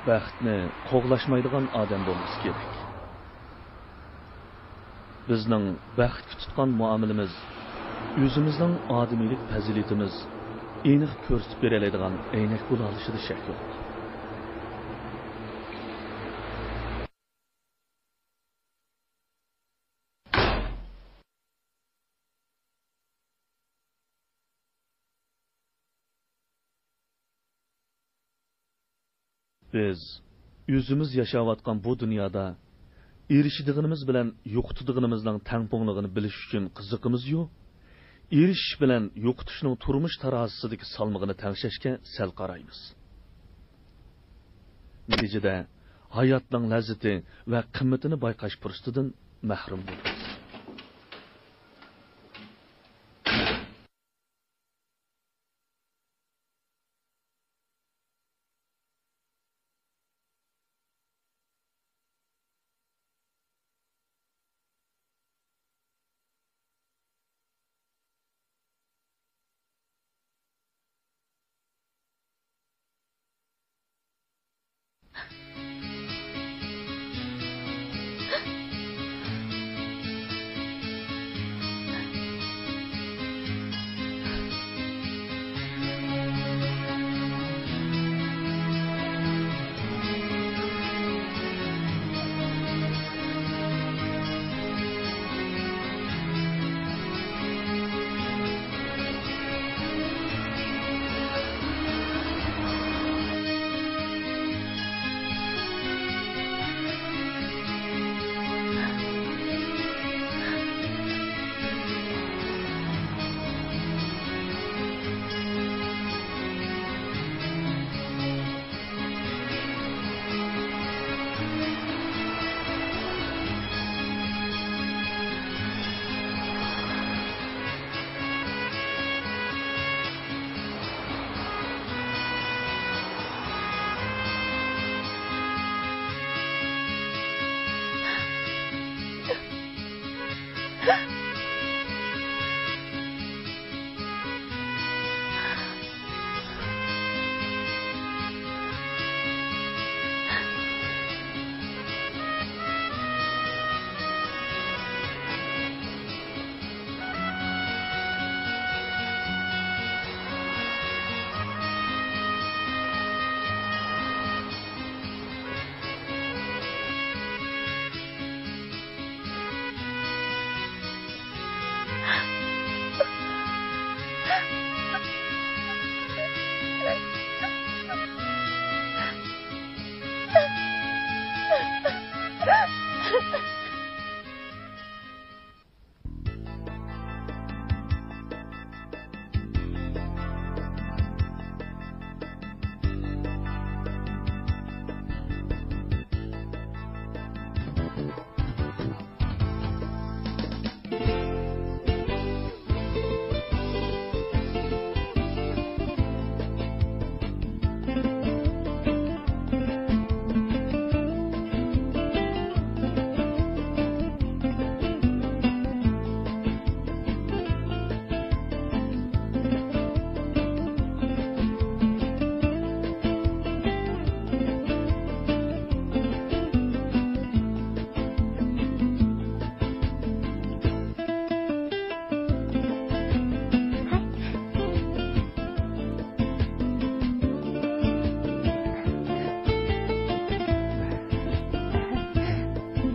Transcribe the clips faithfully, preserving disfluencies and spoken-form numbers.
بەختنى قوغلاشمايدىغان ئادەم بولمىسا كېرەك. بىزنىڭ بەختكە تۇتقان مۇئامىلىمىز ئۆزىمىزنىڭ ئادىمىيلىك پەزىلىتىمىز ئېنىق كۆرسىتىپ بېرەلەيدىغان ئەينەك بولالىشىدا شەك يوق. بىز ئۆزىمىز ياشاۋاتقان بۇ دۇنيادا ئېرىشىدىغىنىمىز بىلەن يوقىتىدىغىنىمىزنىڭ تەڭپۇڭلۇقىنى بىلىش ئۈچۈن قىزىقىمىز-يۇ، ئېرىشىش بىلەن يوقىتىشنىڭ تۇرمۇش تارازىسىدىكى سالمىقىنى تەڭشەشكە سەل قارايمىز. نەتىجىدە، ھاياتنىڭ لەززىتى ۋە قىممىتىنى بايقاش پۇرسىتىدىن مەھرۇم بولىمىز.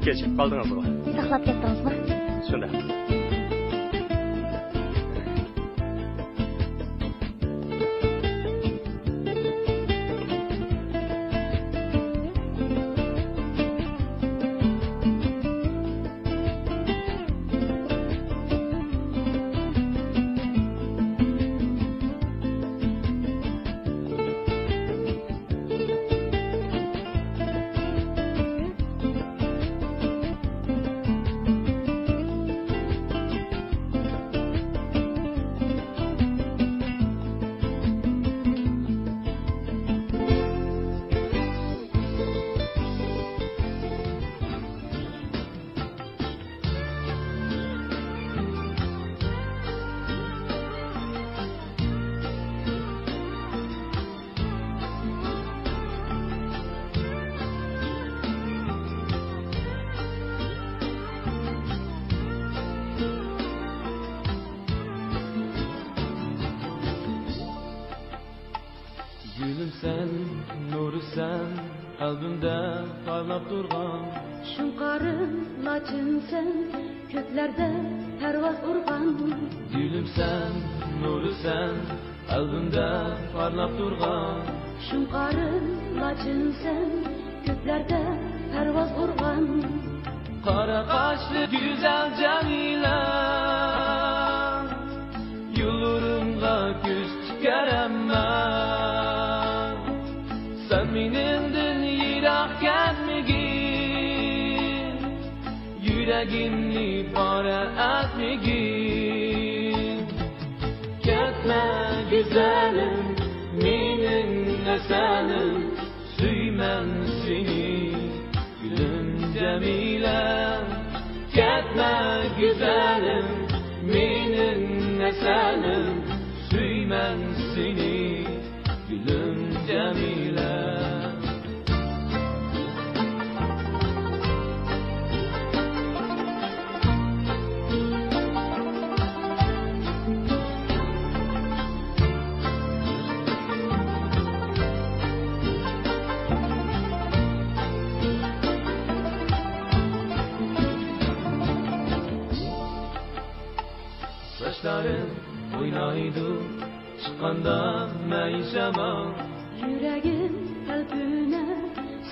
كېچىكىپ قالدىڭىزغۇ؟ ساقلاپ كەتتىڭىزغۇ؟ شۇنداق. سەن قەلبىمدە پارلاپ تۇرغان، شۇڭقارىم لاچىنسەن، كۆكلەردە پەرۋاز ئۇرغان. گۈلۈمسەن، نۇرىسەن، قەلبىمدە پارلاپ تۇرغان. شۇڭقارىم لاچىنسەن، كۆكلەردە پەرۋاز ئۇرغان. قارا قاشلىق گۈزەل جەمىلە، يوللىرىمغا كۆز تىكەر ھەممە. سەن مېنىڭدىن يىراق كەتمىگىن، يۈرەگىمنى پارە ئەتمىگىن. كەتمە گۈزەلىم، مېنىڭ ھەسەنىم، سۆيىمەن سېنى، گۈلۈم جەمىلە. كەتمە گۈزەلىم، مېنىڭ ھەسەنىم، سۆيىمەن سېنى، گۈلۈم جەمىلە. ساچلىرىڭ ئوينايدۇ، چىققاندا مەيىن شامال. يۈرەككە تەلپۈنەر،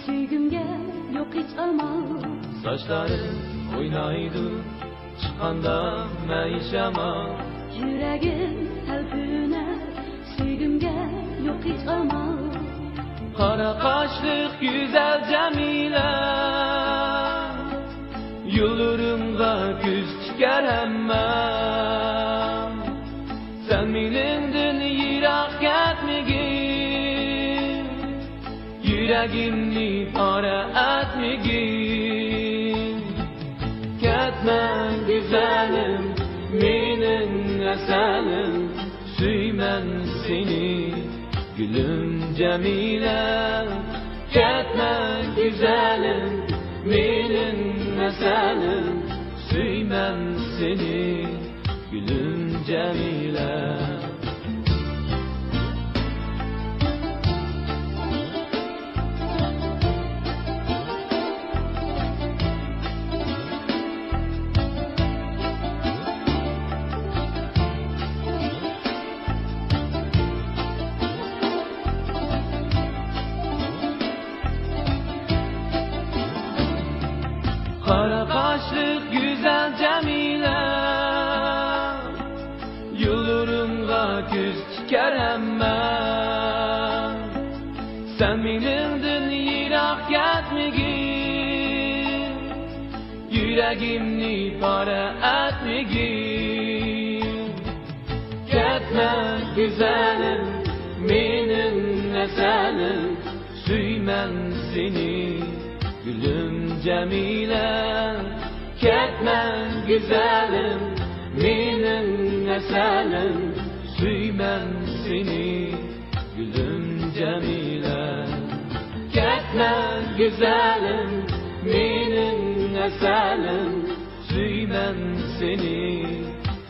سۆيگۈمگە يوق ھېچ ئامال. ساچلىرىڭ ئوينايدۇ، چىققاندا مەيىن شامال. يۈرەككە تەلپۈنەر، سۆيگۈمگە يوق ھېچ ئامال. قارا قاشلىق گۈزەل جەمىلە، يوللىرىمغا كۆز تىكەر ھەممە. سەن مېنىڭدىن يىراق كەتمىگىن، يۈرەگىمنى پارە ئەتمىگىن. كەتمە گۈزەلىم، مېنىڭ ھەسەنىم، سۆيىمەن سېنى، گۈلۈم جەمىلە. كەتمە گۈزەلىم، مېنىڭ ھەسەنىم، سۆيىمەن سېنى، گۈلۈم جەمىلە. قارا قاشلىق گۈزەل جەمىلە، يوللىرىمغا كۆز تىكەر ھەممە. سەن مېنىڭدىن يىراق كەتمىگىن، يۈرەگىمنى پارە ئەتمىگىن. كەتمە گۈزەلىم، مېنىڭ ھەسەنىم، سۆيىمەن سېنى، گۈلۈم جەمىلە. كەتمە گۈزەلىم، مېنىڭ ھەسەنىم، سۆيىمەن سېنى، گۈلۈم جەمىلە. كەتمە گۈزەلىم، مېنىڭ ھەسەنىم، سۆيىمەن سېنى،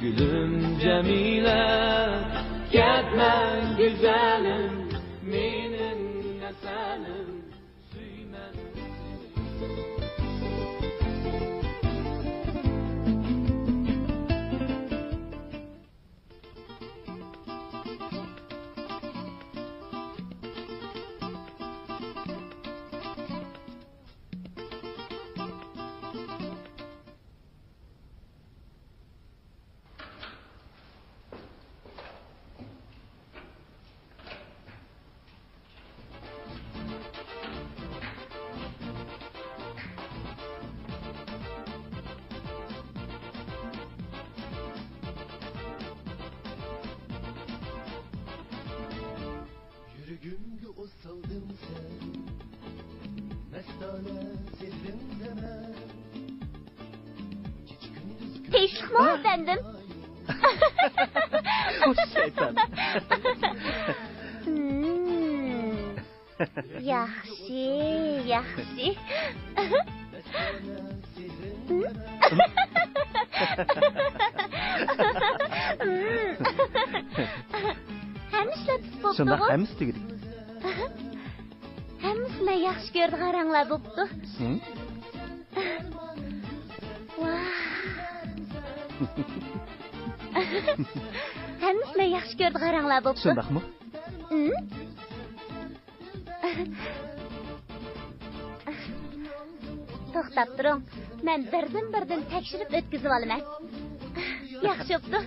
گۈلۈم جەمىلە. كەتمە گۈزەلىم، مېنىڭ ھەسەنىم، سۆيىمەن سېنى. يۈرىكىمگە ئوت سالدىڭ سەن، مەستانە سېھرىڭدە مەن. كېچە-كۈندۈز تىنچلىقمۇ، ئەپەندىم؟ خوش، شەيتان. مم. ياخشى، ياخشى. ھەممە ئىشلار تۈز بوپتۇغۇ؟ شۇنداق، ھەممىسى تۈگىدى. ھەممە ياخشى كۆرىدىغان رەڭلەر بوپتۇ. ھە؟ ۋاھ. ھەممىسى مەن ياخشى كۆرىدىغان رەڭلەر بوپتۇ. شۇنداقمۇ؟ ھە؟ توختاپ تۇرۇڭ. مەن بىردىن-بىردىن تەكشۈرۈپ ئۆتكۈزۈۋالىمەن. ياخشى بوپتۇ.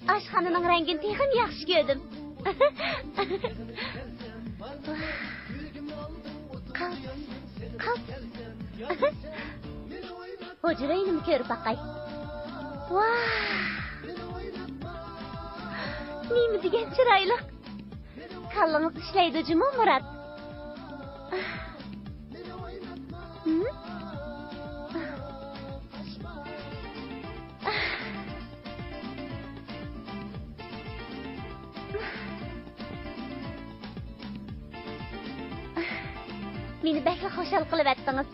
ئاشخانىنىڭ رەڭگىنى تېخىمۇ ياخشى كۆردۈم. قالت، قالت. ھۇجرا ئۆينىمۇ كۆرۈپ باقاي. ۋاھ! نېمە دېگەن چىرايلىق. كاللىڭىز ئىشلەيدۇ جۇمۇ، مۇرات؟ ھىم؟ مېنى بەكلا خۇشال قىلىۋەتتىڭىز.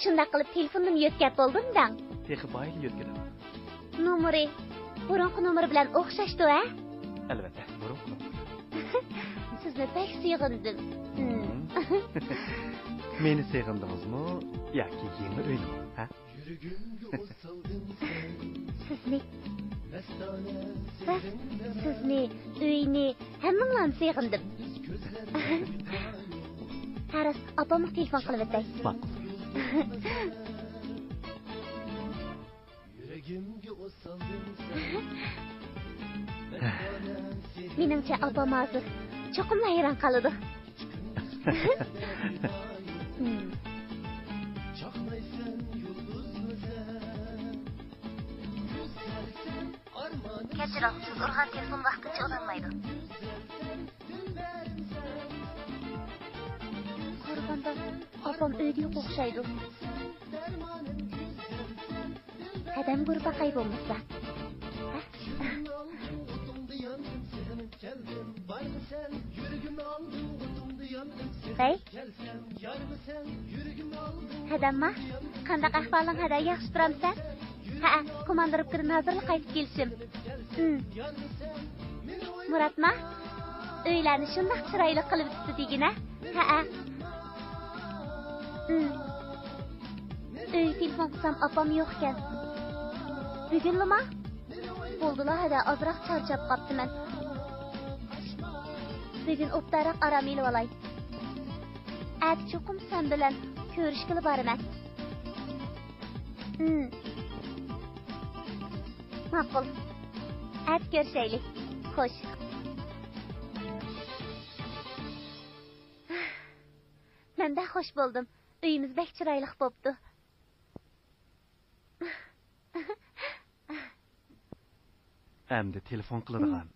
شۇنداق قىلىپ تېلېفوننىمۇ يۆتكەپ بولدۇم دەڭ. تېخى بايىلا يۆتكىدىم. نومۇرى بۇرۇنقى نومۇر بىلەن ئوخشاشتۇ ھە؟ ئەلۋەتتە، بۇرۇنقى نومۇر. سىزنى بەك سېغىندىم. ھىم. مېنى سېغىندىڭىزمۇ ياكى يېڭى ئۆينىمۇ، ھە؟ سىزنى، راست، سىزنى، ئۆينى، ھەممىڭلارنى سېغىندىم. ھە راست، ئاپامغا تېلېفون قىلىۋېتەي. ماقۇل. مېنىڭچە ئاپام ھازىر چوقۇملا ھەيران قالىدۇ. كەچۈرۈڭ، سىز ئۇرغان تېلېفون ۋاقتىنچە ئۇلانمايدۇ. قارىغاندا ئاپام ئۆيدە يوق ئوخشايدۇ. قەدەم بۇرۇپ باقاي بولمىسا. ھەي. ھەدەمما، قانداق ئەھۋالىڭ ھەدە، ياخشى تۇرامسەن؟ ھەئە، كوماندىروپكىدىن ھازىرلا قايتىپ كېلىشىم. ھىم. مۇراتما، ئۆيلەرنى شۇنداق چىرايلىق قىلىۋېتىپتۇ دېگىنە. ھەئە. ھىم. ئۆيگە تېلېفون قىلسام ئاپام يوق ئىكەن. بۈگۈنلىما؟ بولدىلا ھەدە، ئازراق چارچاپ قاپتىمەن. بۈگۈن ئوبدانراق ئارام ئېلىۋالاي. ئەتە چوقۇم سەن بىلەن كۆرۈشكىلى بارىمەن. ھىم. ماقۇل. ئەتە كۆرۈشەيلى. خوش. مەن بەك خوش بولدۇم. ئۆيىمىز بەك چىرايلىق بوپتۇ. ئەمدى تېلېفون قىلىدىغان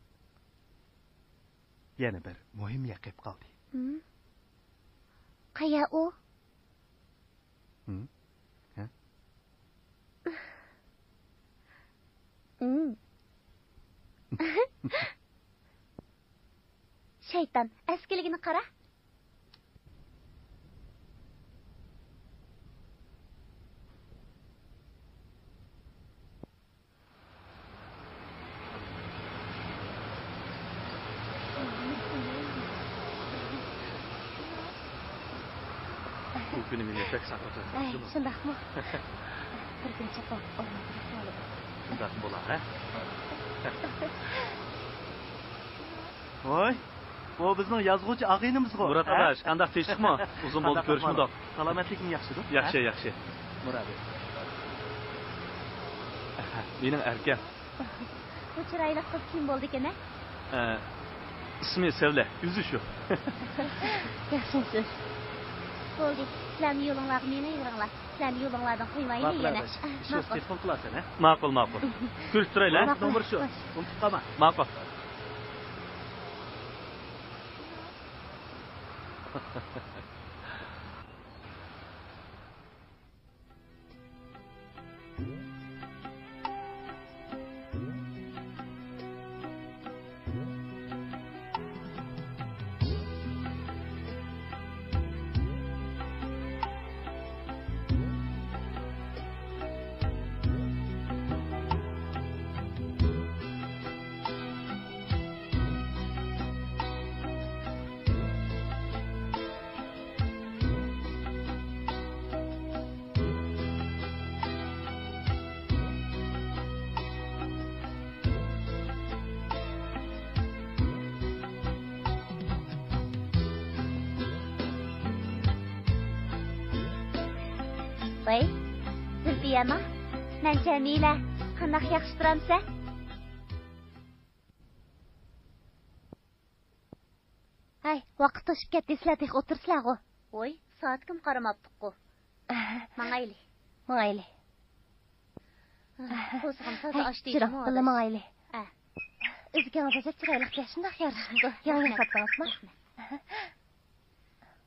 يەنە بىر مۇھىم يەر قېلىپ قالدى. ھىم؟ قايا ئۇ؟ ھىم؟ ھە؟ ھىم. شەيتان، ئەسكىلىگىنى قارا. بۇ كۈنى مېنى بەك ساقلىدى. ئەي، شۇنداقمۇ؟ بىر كۈن چېقىپ ئورنىڭىزغا سالىپ. شۇنداق بولا، ھە؟ ۋاي، بۇ بىزنىڭ يازغۇچى ئاغىنىمىزغۇ. مۇرات ئاداش، قانداق، تىنچلىقمۇ؟ ئۇزۇن بولدى كۆرۈشمىدۇق. سالامەتلىكىڭ ياخشىدۇ؟ ياخشى، ياخشى. مۇرات. مېنىڭ ئەركەم. بۇ چىرايلىق قىز كىم بولدىكىن ھە؟ ئىسمى سەۋلە، يۈزى شۇ. ياخشى، ياخشى. بولدى، سىلەرمۇ يولۇڭلارغا مېڭىۋېرىڭلار. سىلەرنى يولۇڭلاردىن قويمايلى يەنە. ماقۇل. تېلېفون قىلارسەن ھە؟ ماقۇل، ماقۇل. كۆرۈشۈپ تۇرايلى ھە؟ ماقۇل. نومۇر شۇ. خوش. ئۇنتۇپ قالما. ماقۇل. ۋەي، زۇلپىيەما، مەن جەمىلە. قانداق ياخشى تۇرامسەن؟ ھەي، ۋاقىت توشۇپ كەتتى، سىلەر تېخى ئولتۇرىسىلەرغۇ. ۋوي، سائەتكىمۇ قارىماپتىققۇ. ماڭايلى. ماڭايلى. قورسىقىم تازا ئاچتى. ھەي، جۇمۇ، بىللە ئاداش. ماڭايلى. ئە. ئۆزىكىڭىز ئەجەب چىرايلىق، شۇنداق يارىشىپتۇ. ياڭى ياساتتىڭىزمۇ؟ رەھمەت.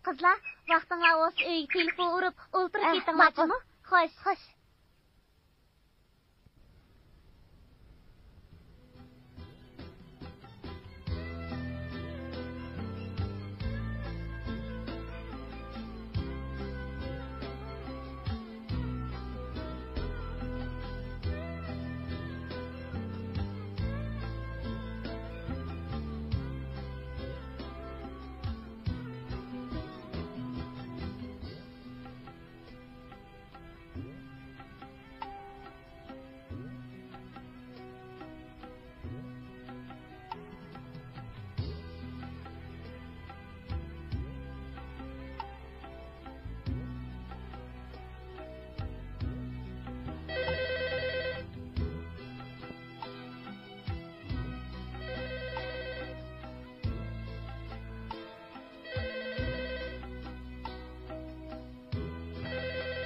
قىزلار، ۋاقتىڭلار بولسا ئۆيگە تېلېفون ئۇرۇپ ئولتۇرۇپ، ئە، كېتىڭلار، ماقۇل. جۇمۇ. خوش. خوش.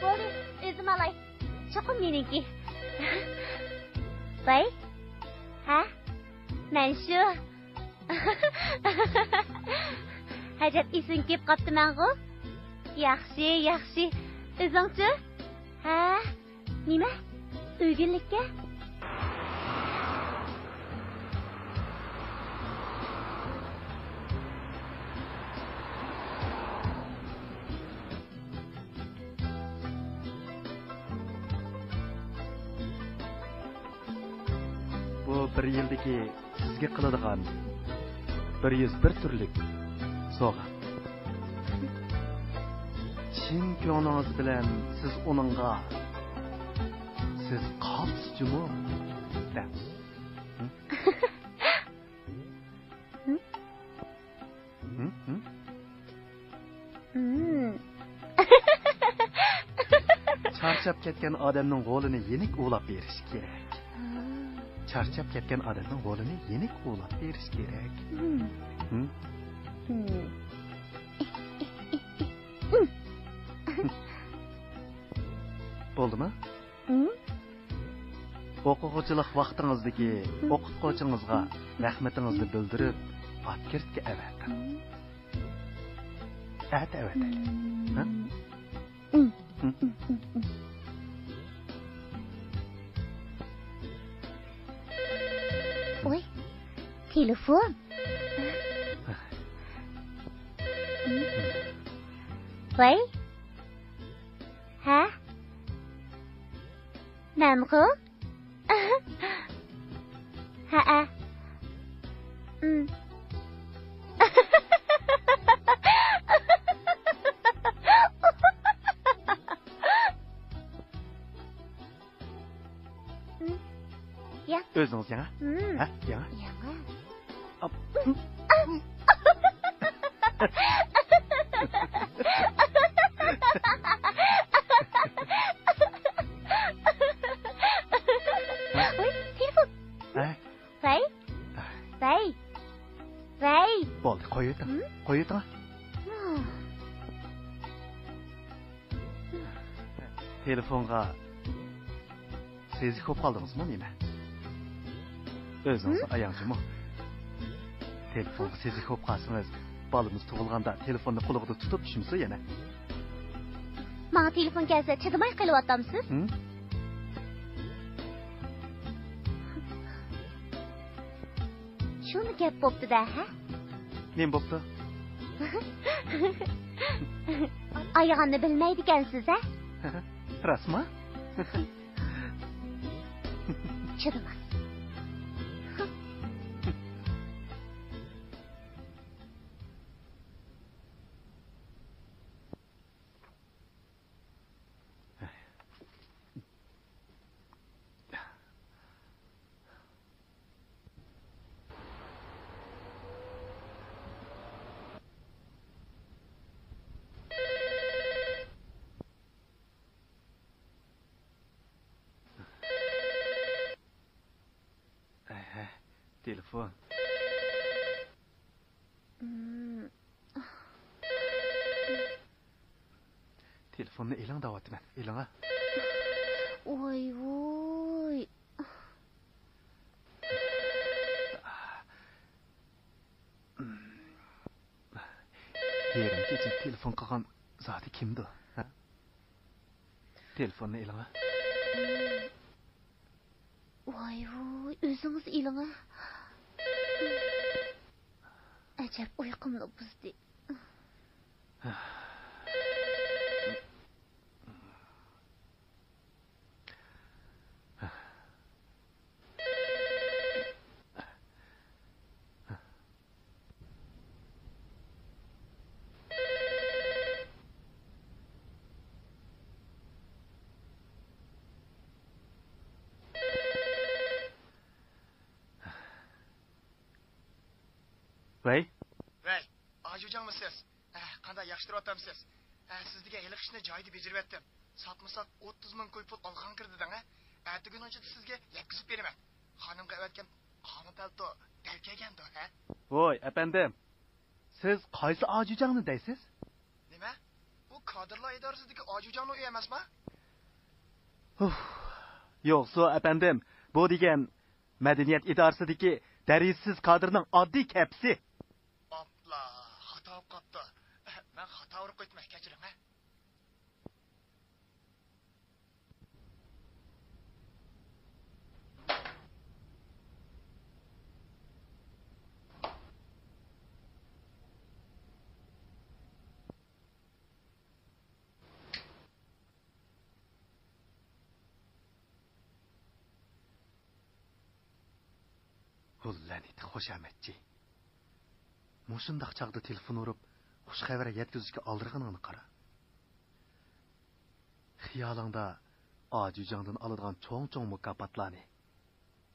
بولدى، ئۆزۈم ئالاي. چوقۇم مېنىڭكى. ۋاي. ھە؟ مەن شۇ. ئەجەب ئېسىڭگە كېلىپ قاپتىمەنغۇ. ياخشى، ياخشى. ئۆزۈڭچۇ؟ ھە؟ نېمە؟ ئۆگۈنلۈككە؟ بۇ بىر يىلدىكى سىزگە قىلىدىغان بىر يۈز بىر تۈرلۈك سوۋغا. چىن كۆڭلىڭىز بىلەن سىز ئۇنىڭغا، سىز قالتىس جۇمۇ دەڭ. ھە؟ ھە؟ ھە؟ ھە؟ مم. چارچاپ كەتكەن ئادەمنىڭ غولىنى يېنىك ئۇۋىلاپ بېرىش كېرەك. ھا. چارچاپ كەتكەن ئادەمنىڭ غولىنى يېنىك ئۇۋىلاپ بېرىش كېرەك. مم. ھە؟ مم. بولدىمۇ؟ ھە؟ ئوقۇغۇچىلىق ۋاقتىڭىزدىكى ئوقۇتقۇچىڭىزغا رەھمىتىڭىزنى بىلدۈرۈپ، ئاتكىرتكە ئەۋەتىڭ. ئەتە ئەۋەتەيلى. ھە؟ ۋاي، تېلېفون. ۋاي. ھە؟ مەنغۇ؟ ھەئە. ئىم. ئىم. يا. ئۆزىڭىز يەڭ. ئىم. ھە؟ يەڭ. يەڭ. ئاپ. ۋاي، تېلېفون. ھە؟ ۋەي. ۋەي. ۋەي. بولدى، قويۇۋېتىڭ. ھىم؟ قويۇۋېتىڭ. ھا. تېلېفونغا سېزىك بولۇپ قالدىڭىزمۇ نېمە؟ ئۆزىڭىزنى ھىم؟ ئاياڭ جۇمۇ. تېلېفونغا سېزىك بولۇپ قالسىڭىز، بالىمىز تۇغۇلغاندا تېلېفوننى قولىغا تۇتۇپ چۈشمىسۇن يەنە. ماڭا تېلېفون كەلسە چىدىماي قېلىۋاتامسىز؟ ھىم؟ شۇمۇ گەپ بوپتۇ-دە، ھە؟ نېمە بوپتۇ؟ ئايىغاننى بىلمەيدىكەنسىز، ھە؟ راستمۇ؟ چىدىماس. تېلېفوننى ئېلىڭ دەۋاتىمەن، ئېلىڭا. ۋاي ۋۇي. يېرىم كېچىدە تېلېفون قىلغان زادى كىمدۇ؟ ھە؟ تېلېفوننى ئېلىڭا. ۋاي ۋۇي، ئۆزىڭىز ئېلىڭا. ئەجەب ئۇيقۇمنى بۇزدى. ۋەي. ۋەي، ئاجۇجاڭمۇ سىز؟ ئە، قانداق، ياخشى تۇرۇۋاتامسىز؟ ئە، سىز دېگەن ھېلىقى ئىشنى جايىدا بېجىرىۋەتتىم. ساتمىسات ئوتتۇز مىڭ كوي پۇل ئالغان كىردى دەڭ، ھە؟ ئەتىگۈننىڭ ئىچىدە سىزگە يەتكۈزۈپ بېرىمەن. خانىمغا ئەۋەتكەن قاغا پەلتو دەل كەلگەندۇ، ھە؟ ۋوي، ئەپەندىم، سىز قايسى ئاجۇجاڭنى دەيسىز؟ نېمە؟ ئۇ كادىرلار ئىدارىسىدىكى ئاجۇجاڭنىڭ ئۆيى ئەمەسما؟ ھۇھ، يوقسۇ، ئەپەندىم، بۇ دېگەن مەدەنىيەت ئىدارىسىدىكى دەرىجىسىز كادىرنىڭ ئاددىي كەپىسى. ئاپلا، خاتا بولۇپ قاپتۇ. مەن خاتا ئۇرۇپ قويدۇم، كەچۈرۈڭ، ھە؟ ھۇ لەنىتى خۇشامەتچى! مۇشۇنداق چاغدا تېلېفون ئۇرۇپ، خۇش خەۋەر يەتكۈزۈشكە ئالدىرىغىنىڭنى قارا. خىيالىڭدا ئاجۇجاڭدىن ئالىدىغان چوڭ-چوڭ مۇكاپاتلارنى،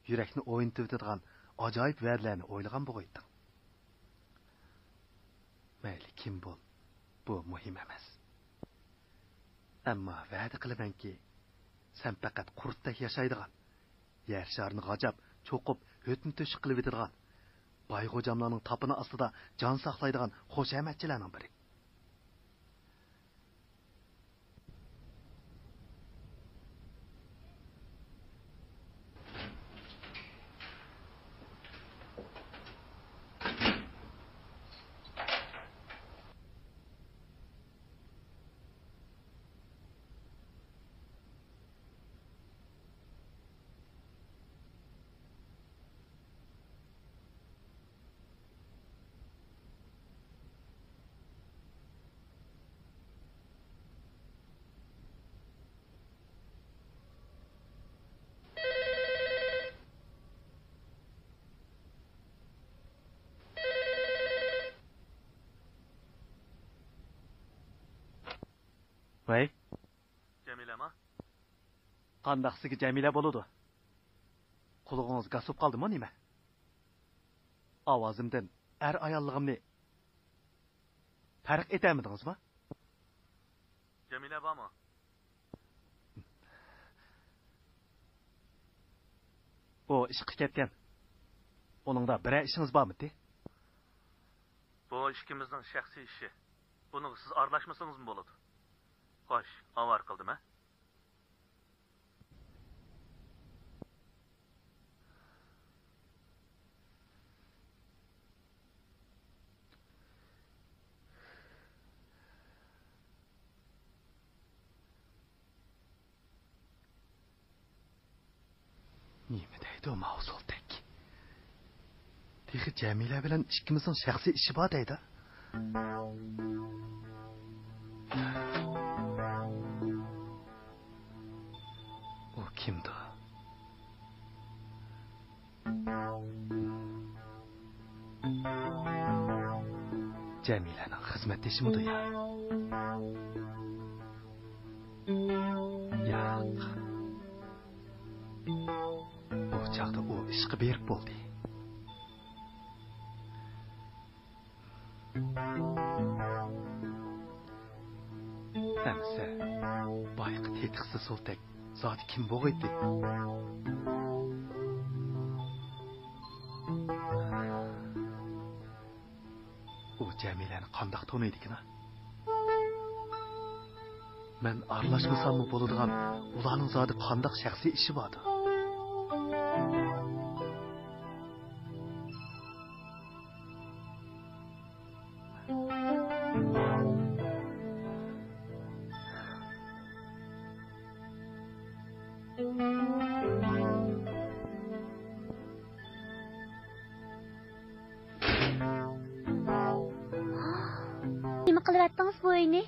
يۈرەكنى ئوينىتىۋېتىدىغان ئاجايىپ ۋەدىلەرنى ئويلىغان بولغىيتتىڭ. مەيلى كىم بول، بۇ مۇھىم ئەمەس. ئەمما ۋەدە قىلىمەنكى، سەن پەقەت قۇرتتەك ياشايدىغان، يەر شارىنى غاجاپ، چوقۇپ، ھۆتنى تۆشۈك قىلىۋېتىدىغان، باي غوجاملارنىڭ تاپىنى ئاستىدا جان ساقلايدىغان خۇشامەتچىلەرنىڭ بىرى. ۋەي. جەمىلەما؟ قانداق سىزگە جەمىلە بولىدۇ؟ قۇلىقىڭىز گاس بولۇپ قالدىمۇ نېمە؟ ئاۋازىمدىن ئەر-ئاياللىقىمنى پەرق ئېتەلمىدىڭىزمۇ؟ جەمىلە بارمۇ؟ ئۇ ئىشقا كەتكەن. ئۇنىڭدا بىرەر ئىشىڭىز بارمىدى؟ بۇ ئىككىمىزنىڭ شەخسىي ئىشى. بۇنىڭغا سىز ئارىلاشمىسىڭىزمۇ بولىدۇ. خوش، ئاۋارە قىلدىم، ھە؟ نېمە دەيدۇ ماۋۇ سولتەك؟ تېخى جەمىلە بىلەن ئىككىمىزنىڭ شەخسىي ئىشى بار دەيدۇ. ئۇ كىمدۇ؟ جەمىلەنىڭ خىزمەتدىشىمىدۇ يا؟ ياق. بۇ چاغدا ئۇ ئىشقا بېرىپ بولدى. ئەمىسە، بايىقى تېتىقسىز سولتەك زادى كىم بوغايتتى؟ قانداق تونۇيدىكىنا؟ مەن ئارىلاشمىساممۇ بولىدىغان ئۇلارنىڭ زادى قانداق شەخسىي ئىشى باردۇ؟ نېمە قىلىۋەتتىڭىز بۇ ئۆينى؟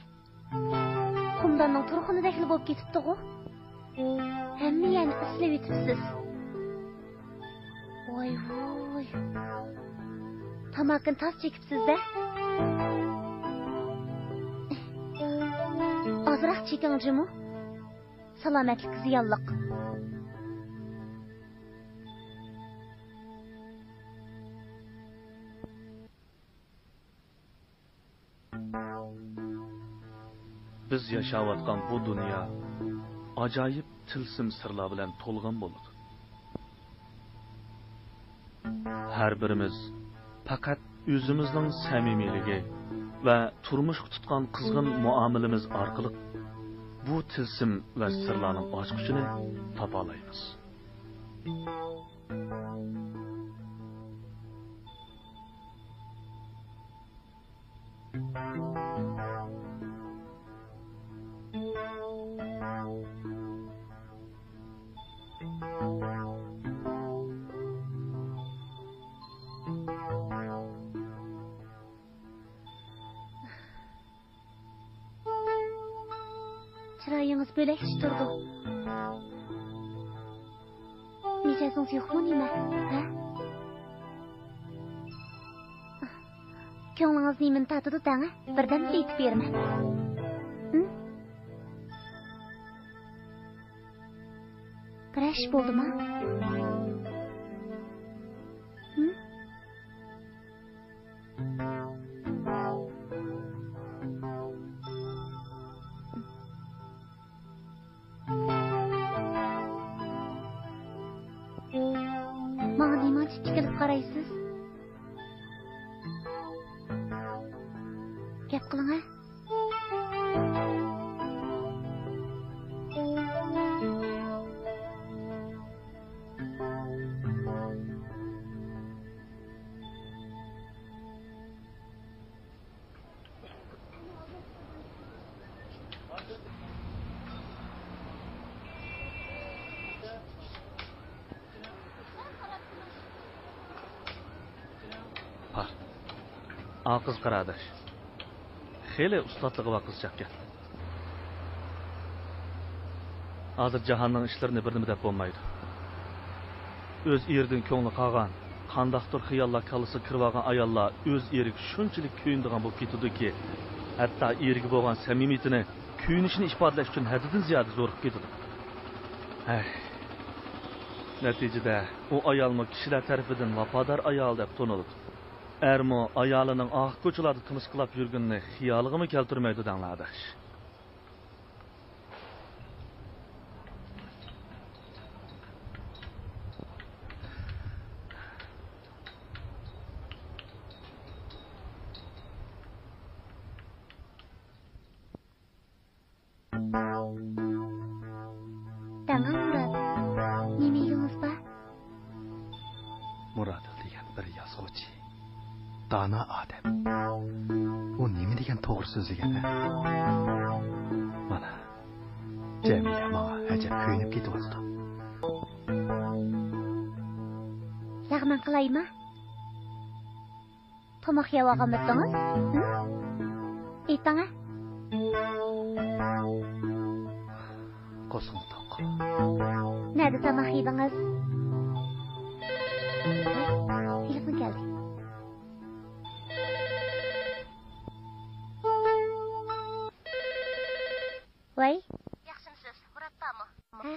قۇمداننىڭ تۇرخۇنىدەكلا بولۇپ كېتىپتىغۇ. ھەممە يەرنى ئىسلىۋېتىپسىز. ۋاي ۋۇي. تاماكىنى تاز چېكىپسىز-دە. ئازراق چېكىڭ جۇمۇ. سالامەتلىككە زىيانلىق. بىز ياشاۋاتقان بۇ دۇنيا ئاجايىپ تىلسىم سىرلار بىلەن تولغان بولىدۇ. ھەر بىرىمىز پەقەت ئۆزىمىزنىڭ سەمىمىيلىكى ۋە تۇرمۇشقا تۇتقان قىزغىن مۇئامىلىمىز ئارقىلىق بۇ تىلسىم ۋە سىرلارنىڭ ئاچقۇچىنى تاپالايمىز. چىرايىڭىز بۆلەكچە تۇرىدۇ. مىجەزىڭىز يوقمۇ نېمە؟ ھە؟ كۆڭلىڭىز نېمىنى تارتىدۇ دەڭە، بىردەمدە ئېيتىپ بېرىمەن. ھىم؟ بىرەر ئىش بولدىما؟ ھىم؟ ماڭا نېمانچە تىكىلىپ قارايسىز؟ گەپ قىلىڭە. ھا. ئا قىز قاراداش. خېلى ئۇستاتلىقى بار قىزچاقكەن. ھازىر جاھاننىڭ ئىشلىرىنى بىر نېمە دەپ بولمايدۇ. ئۆز ئېرىدىن كۆڭلى قالغان، قانداقتۇر خىياللار كاللىسىغا كىرىۋالغان ئاياللار ئۆز ئېرىگە شۇنچىلىك كۆيۈنىدىغان بولۇپ كېتىدۇكى، ھەتتا ئېرىگە بولغان سەمىمىيىتىنى، كۆيۈنۈشىنى ئىپادىلەش ئۈچۈن ھەددىدىن زىيادە زورىيىپ كېتىدۇ. ھەي. نەتىجىدە ئۇ ئايالمۇ كىشىلەر تەرىپىدىن ۋاپادار ئايال دەپ تونۇلىدۇ. ئەرمۇ ئايالىنىڭ ئاق كوچىلاردا تىمىسقىلاپ يۈرگىنىنى خىيالىغىمۇ كەلتۈرمەيدۇ دەڭلار ئاداش. دەڭە مۇرات، نېمە ئىگىڭىز بار؟ مۇرادىل دېگەن بىر يازغۇچى، دانا ئادەم. ئۇ نېمە دېگەن توغرا سۆزلىگەن، ھە؟ مانا، جەمىلە ماڭا ئەجەب كۆيۈنۈپ كېتىۋاتىدۇ. لەغمەن قىلايمۇ؟ تاماق يەۋالغانمىدىڭىز؟ ھە؟ ئېيتىڭە. قورسىقىم توق. نەدە تاماق يېدىڭىز؟ تېلېفون كەلدى. ۋەي. ياخشىمۇسىز؟ مۇرات بارمۇ؟ ھە،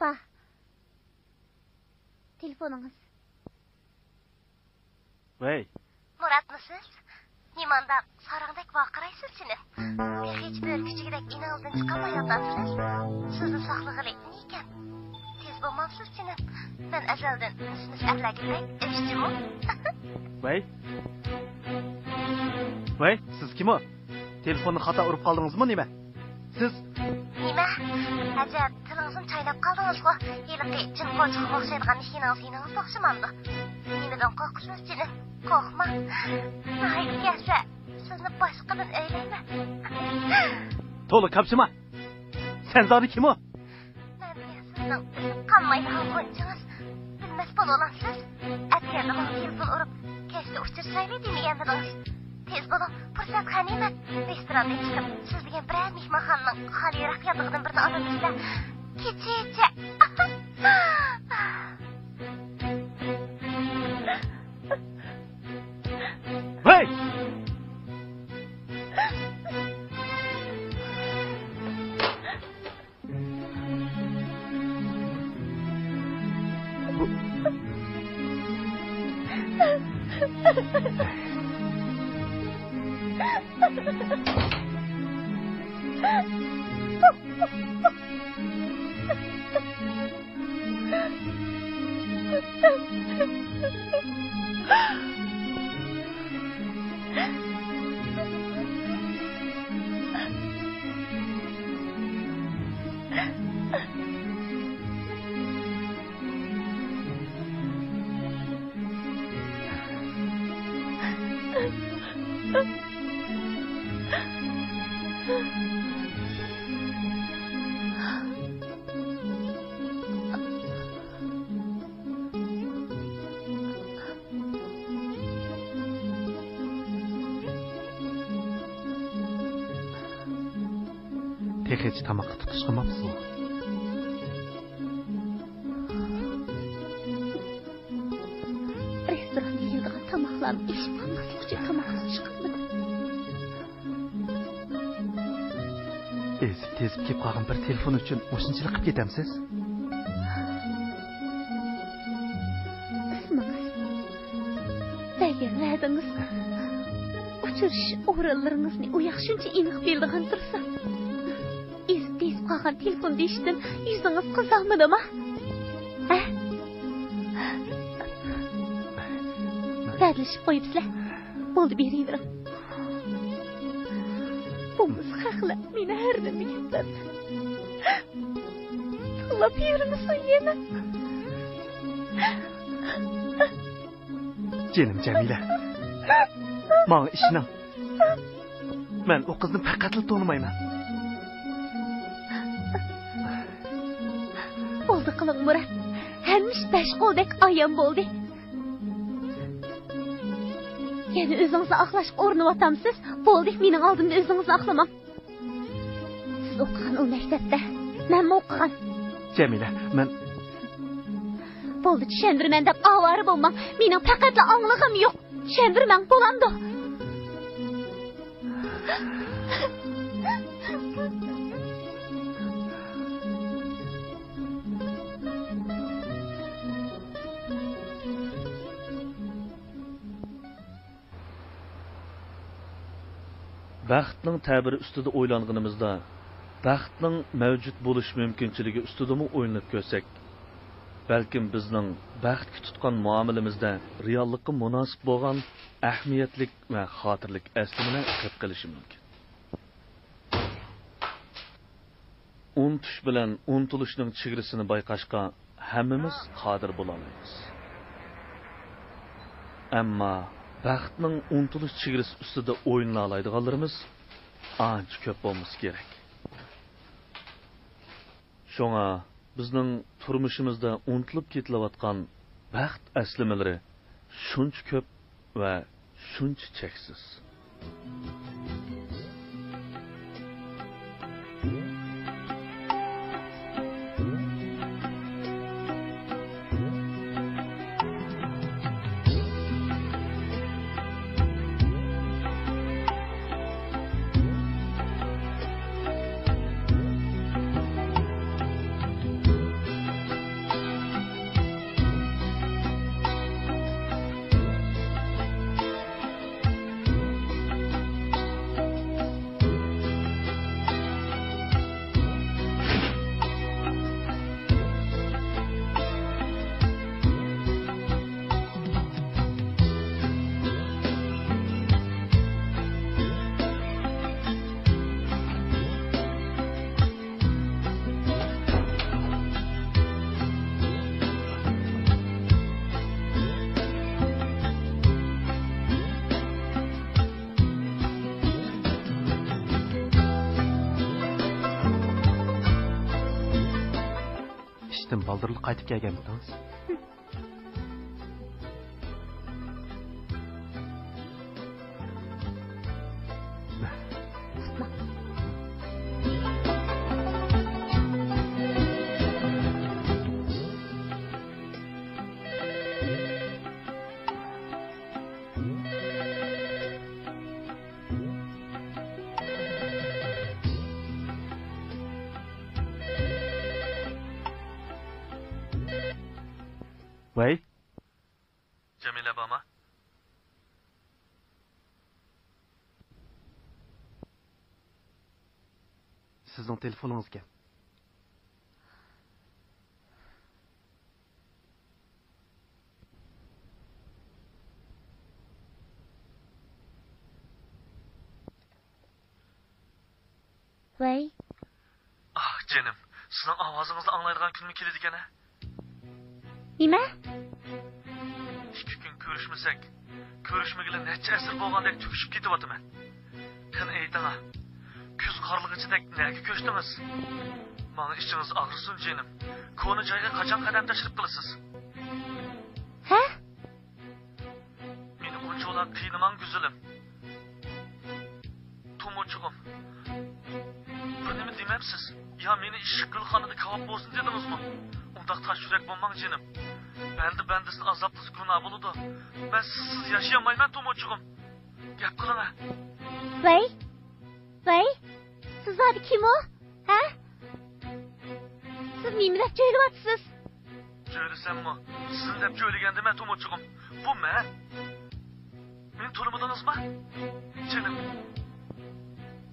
بار. تېلېفونىڭىز. ۋەي. مۇراتمۇسىز؟ نېمانداق ساراڭدەك ۋارقىرايسىز جېنىم؟ تېخىچە بۆرە كۈچۈكىدەك ئىنىڭىزدىن چىقالمايۋاتامسىز؟ سىزنى ساقلىغىلى نېمىكەن؟ تېز بولمامسىز جېنىم؟ مەن ئەزەلدىن مىس-مىس ئەرلەرگە بەك ئىشچىمۇ. ۋەي. ۋەي، سىز كىم ئۇ؟ تېلېفوننى خاتا ئۇرۇپ قالدىڭىزمۇ نېمە؟ سىز نېمە؟ ئەجەب، تىلىڭىزنى چايناپ قالدىڭىزغۇ؟ ھېلىقى جىن قورچىقىغا ئوخشايدىغان ئىشىنىڭىز يېنىڭىزدا ئوخشىمامدۇ؟ نېمىدىن قورقىسىز، جېنىم؟ قورقماڭ. ناھايىتى كەلسە، سىزنى باشقىدىن ئۆيلەيمەن. تولا كاپشىما! سەن زادى كىم ئۇ؟ مەن سىزنىڭ ئۈزۈپ قالمايدىغان غۇنچىڭىز. بىلمەس بولۇۋالامسىز؟ ئەتىگەندە ماڭا تېلېفون ئۇرۇپ، كەچتە ئۇچرىشايلى دېمىگەنمىدىڭىز؟ تېز بولۇڭ، پۇرسەت غەنىيمەت. رېستوراندا چىقىپ، سىز دېگەن بىرەر مېھمانخانىنىڭ خالىيراق ياتىقىدىن بىرىنى ئالىمىز-دە. كېچىچە. ۋەي! تېخىچە تاماققا تۇتۇش قىلماپسىزمۇ؟ رېستوراندا يەيدىغان تاماقلارنى ئېشىپ قالماسلىق ئۈچۈن تاماقسىز چىقالمىدىم. ئېزىپ-تېزىپ كېلىپ قالغان بىر تېلېفون ئۈچۈن مۇشۇنچىلىك قىلىپ كېتەمسىز؟ ئىسمىڭىز، بەرگەن ۋەدىڭىز، ئۇچرىشىش ئورۇنلىرىڭىزنى ئۇ ياق شۇنچە ئېنىق بىلىدىغان تۇرسا، ئېزىپ-تېزىپ قالغان تېلېفون دېيىشتىن يۈزىڭىز قىزارمىدىما؟ ھە؟ ۋەدىلىشىپ قويۇپسىلەر. بولدى، بېرىۋېرىڭ. بولمىسا خەقلەر مېنى ھەر نېمە گەپلەرنى تىڭلاپ يۈرمىسۇن يەنە. جېنىم جەمىلە، ماڭا ئىشىنىڭ. مەن ئۇ قىزنى پەقەتلا تونۇمايمەن. بولدى قىلىڭ، مۇرات. ھەممە ئىش بەش قولدەك ئايان بولدى. يەنە ئۆزىڭىزنى ئاقلاشقا ئۇرۇنۇۋاتامسىز؟ بولدى، مېنىڭ ئالدىمدا ئۆزىڭىزنى ئاقلىماڭ. سىز ئوقۇغان ئۇ مەكتەپتە مەنمۇ ئوقۇغان. جەمىلە، مەن بولدى، چۈشەندۈرىمەن دەپ ئاۋارە بولماڭ. مېنىڭ پەقەتلا ئاڭلىغۇم يوق. چۈشەندۈرمەڭ، بولامدۇ؟ بەختنىڭ تەبىرى ئۈستىدە ئويلانغىنىمىزدا، بەختنىڭ مەۋجۇت بولۇش مۇمكىنچىلىكى ئۈستىدىمۇ ئويلىنىپ كۆرسەك، بەلكىم بىزنىڭ بەختكە تۇتقان مۇئامىلىمىزدە رېئاللىققا مۇناسىپ بولغان ئەھمىيەتلىك ۋە خاتىرىلىك ئەسلىمىلەر كىرىپ قېلىشى مۇمكىن. ئۇنتۇش بىلەن ئۇنتۇلۇشنىڭ چېگرىسىنى بايقاشقا ھەممىمىز قادىر بولالايمىز. ئەمما بەختنىڭ ئۇنتۇلۇش چېگرىسى ئۈستىدە ئويلىنالايدىغانلىرىمىز ئانچە كۆپ بولمىسا كېرەك. شۇڭا بىزنىڭ تۇرمۇشىمىزدا ئۇنتۇلۇپ كېتىلىۋاتقان بەخت ئەسلىمىلىرى شۇنچە كۆپ ۋە شۇنچە چەكسىز. بالدۇرلا قايتىپ كەلگەنمىدىڭىز؟ ۋەي. جەمىلە بارمۇ؟ سىزنىڭ تېلېفونىڭىزكەن. ۋەي. ئاھ، جېنىم، سىزنىڭ ئاۋازىڭىزنى ئاڭلايدىغان كۈنمۇ كېلىدىكەن ھە؟ نېمە؟ ئىككى كۈن كۆرۈشمىسەك، كۆرۈشمىگىلى نەچچە ئەسىر بولغاندەك تۈگىشىپ كېتىۋاتىمەن. قېنى ئېيتىڭا، كۈز قارلىغىچىدەك نەگە كۆچتىڭىز؟ ماڭا ئىچىڭىز ئاغرىسۇن جېنىم. كونا جايغا قاچان قەدەم تەشرىپ قىلىسىز؟ ھە؟ مېنى ئۇنچىۋالا قىينىماڭ گۈزىلىم. تومۇچۇغۇم، بىر نېمە دېمەمسىز؟ يا مېنى ئىششىق گۈلخانىدا كاۋاپ بولسۇن دېدىڭىزمۇ؟ ئۇنداق تاش يۈرەك بولماڭ جېنىم. بەندە بەندىسىنى ئازابلىسا گۇناھ بولىدۇ. مەن سىزسىز ياشىيالمايمەن تومۇچۇغۇم. گەپ قىلىڭە. ۋەي، ۋەي، سىز زادى كىم ئۇ؟ ھە؟ سىز نېمە دەپ جۆيلۈۋاتىسىز؟ جۆيلىسەممۇ، سىزنى دەپ جۆيلىگەندىمەن تومۇچۇغۇم. بۇ مەن. مېنى تونۇمىدىڭىزمۇ؟ جېنىم.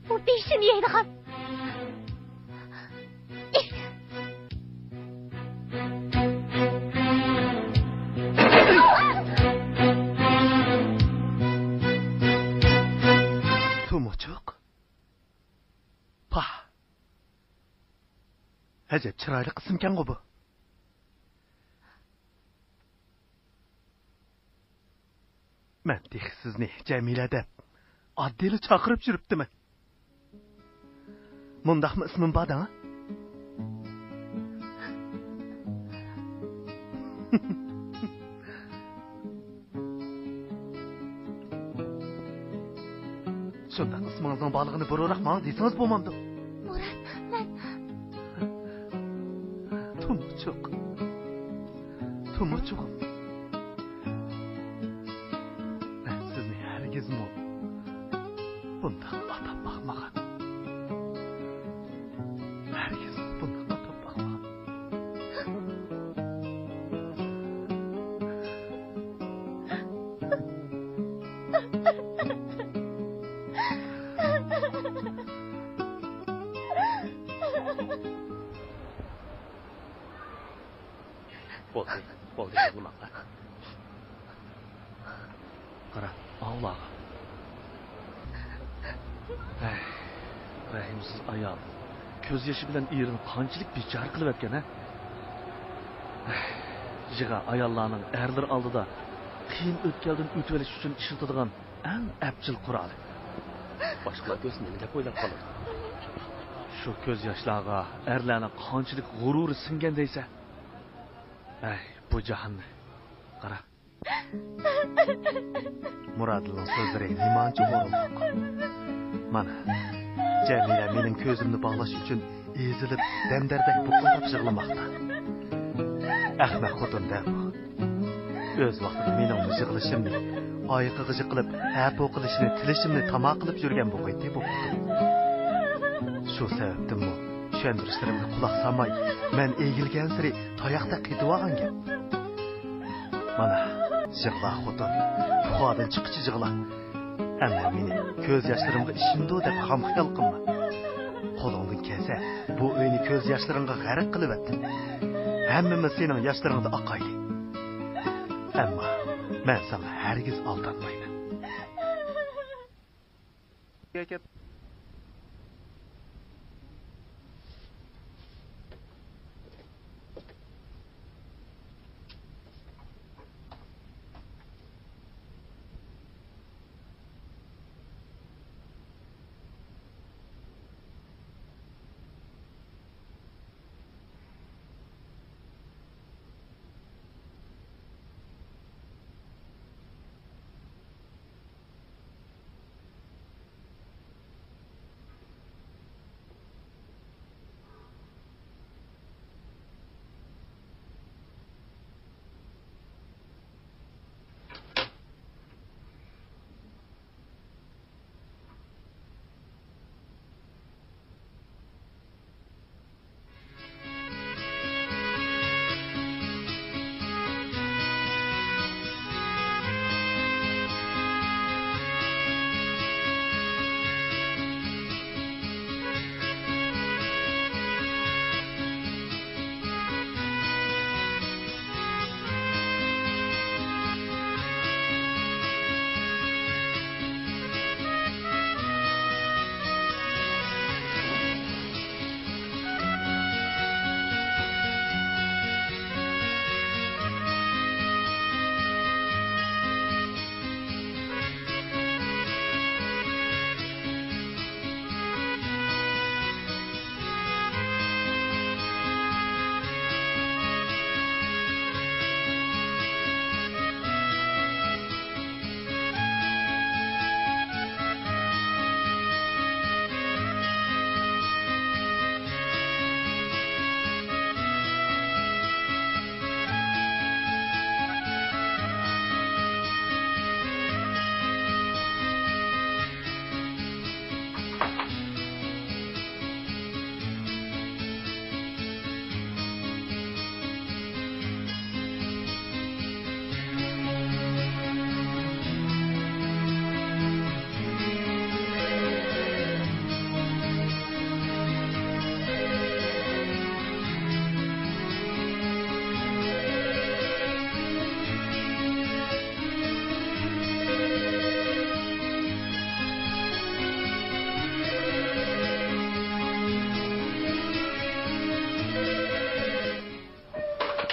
بۇ بېشىنى يەيدىغان. تومۇچۇق. پاھ. ئەجەب چىرايلىق ئىسىمكەنغۇ بۇ. مەن تېخى سىزنى جەمىلە دەپ ئاددىيلا چاقىرىپ يۈرۈپتىمەن. مۇنداقمۇ ئىسمىم بار دەڭ؟ شۇنداق ئىسمىڭىزنىڭ بارلىقىنى بۇرۇنراق ماڭا دېسىڭىز بولمامدۇ؟ مۇرات، مەن. تومۇچۇق. تومۇچۇغۇم. مەن سىزنى ھەرگىزمۇ بۇنداق ئاتاپ باقمىغان. ھەرگىز بۇنداق ئاتاپ باقمىغان. بولدى، بولدى، يىغلىماڭلار. قارا، ئاۋۇلارغا. ھەي، رەھىمسىز ئايال. كۆز يېشى بىلەن ئېرىنى قانچىلىك بىچارە قىلىۋەتكەن، ھە؟ ھەي، يىغا ئاياللارنىڭ ئەرلىرى ئالدىدا قىيىن ئۆتكەلدىن ئۆتۈۋېلىش ئۈچۈن ئىشلىتىدىغان ئەڭ ئەپچىل قورالى. باشقىلار كۆرسە نېمە دەپ ئويلاپ قالىدۇ؟ شۇ كۆز ياشلارغا ئەرلەرنىڭ قانچىلىك غۇرۇرى سىڭگەن دەيسە. ھەي، بۇ جاھاننى قارا. مۇرادىلنىڭ سۆزلىرى نېمانچە ئورۇنلۇق. مانا، جەمىلە مېنىڭ كۆزۈمنى باغلاش ئۈچۈن ئېزىلىپ، دەمدەردەك بۇقۇلداپ يىغلىماقتا. ئەخمەق خوتۇن دە بۇ. ئۆز ۋاقتىدا مېنىڭمۇ يىغلىشىمنى، ئايىقىغا يىقىلىپ، ھە-پو قىلىشنى، تىلىشىمنى تاما قىلىپ يۈرگەن بولغىيتتى بۇ خوتۇن. شۇ سەۋەبتىنمۇ چۈشەندۈرۈشلىرىمگە قۇلاق سالماي، مەن ئېگىلگەنسېرى تاياقتەك قېتىۋالغان گەپ. مانا، يىغلا خوتۇن، پۇخادىن چىققىچە يىغلا. ئەمما مېنى كۆز ياشلىرىمغا ئىشىنىدۇ دەپ خام خىيال قىلما. قولۇڭدىن كەلسە، بۇ ئۆينى كۆز ياشلىرىڭغا غەرق قىلىۋەت. ھەممىمىز سېنىڭ ياشلىرىڭدا ئاقايلى. ئەمما مەن ساڭا ھەرگىز ئالدانمايمەن.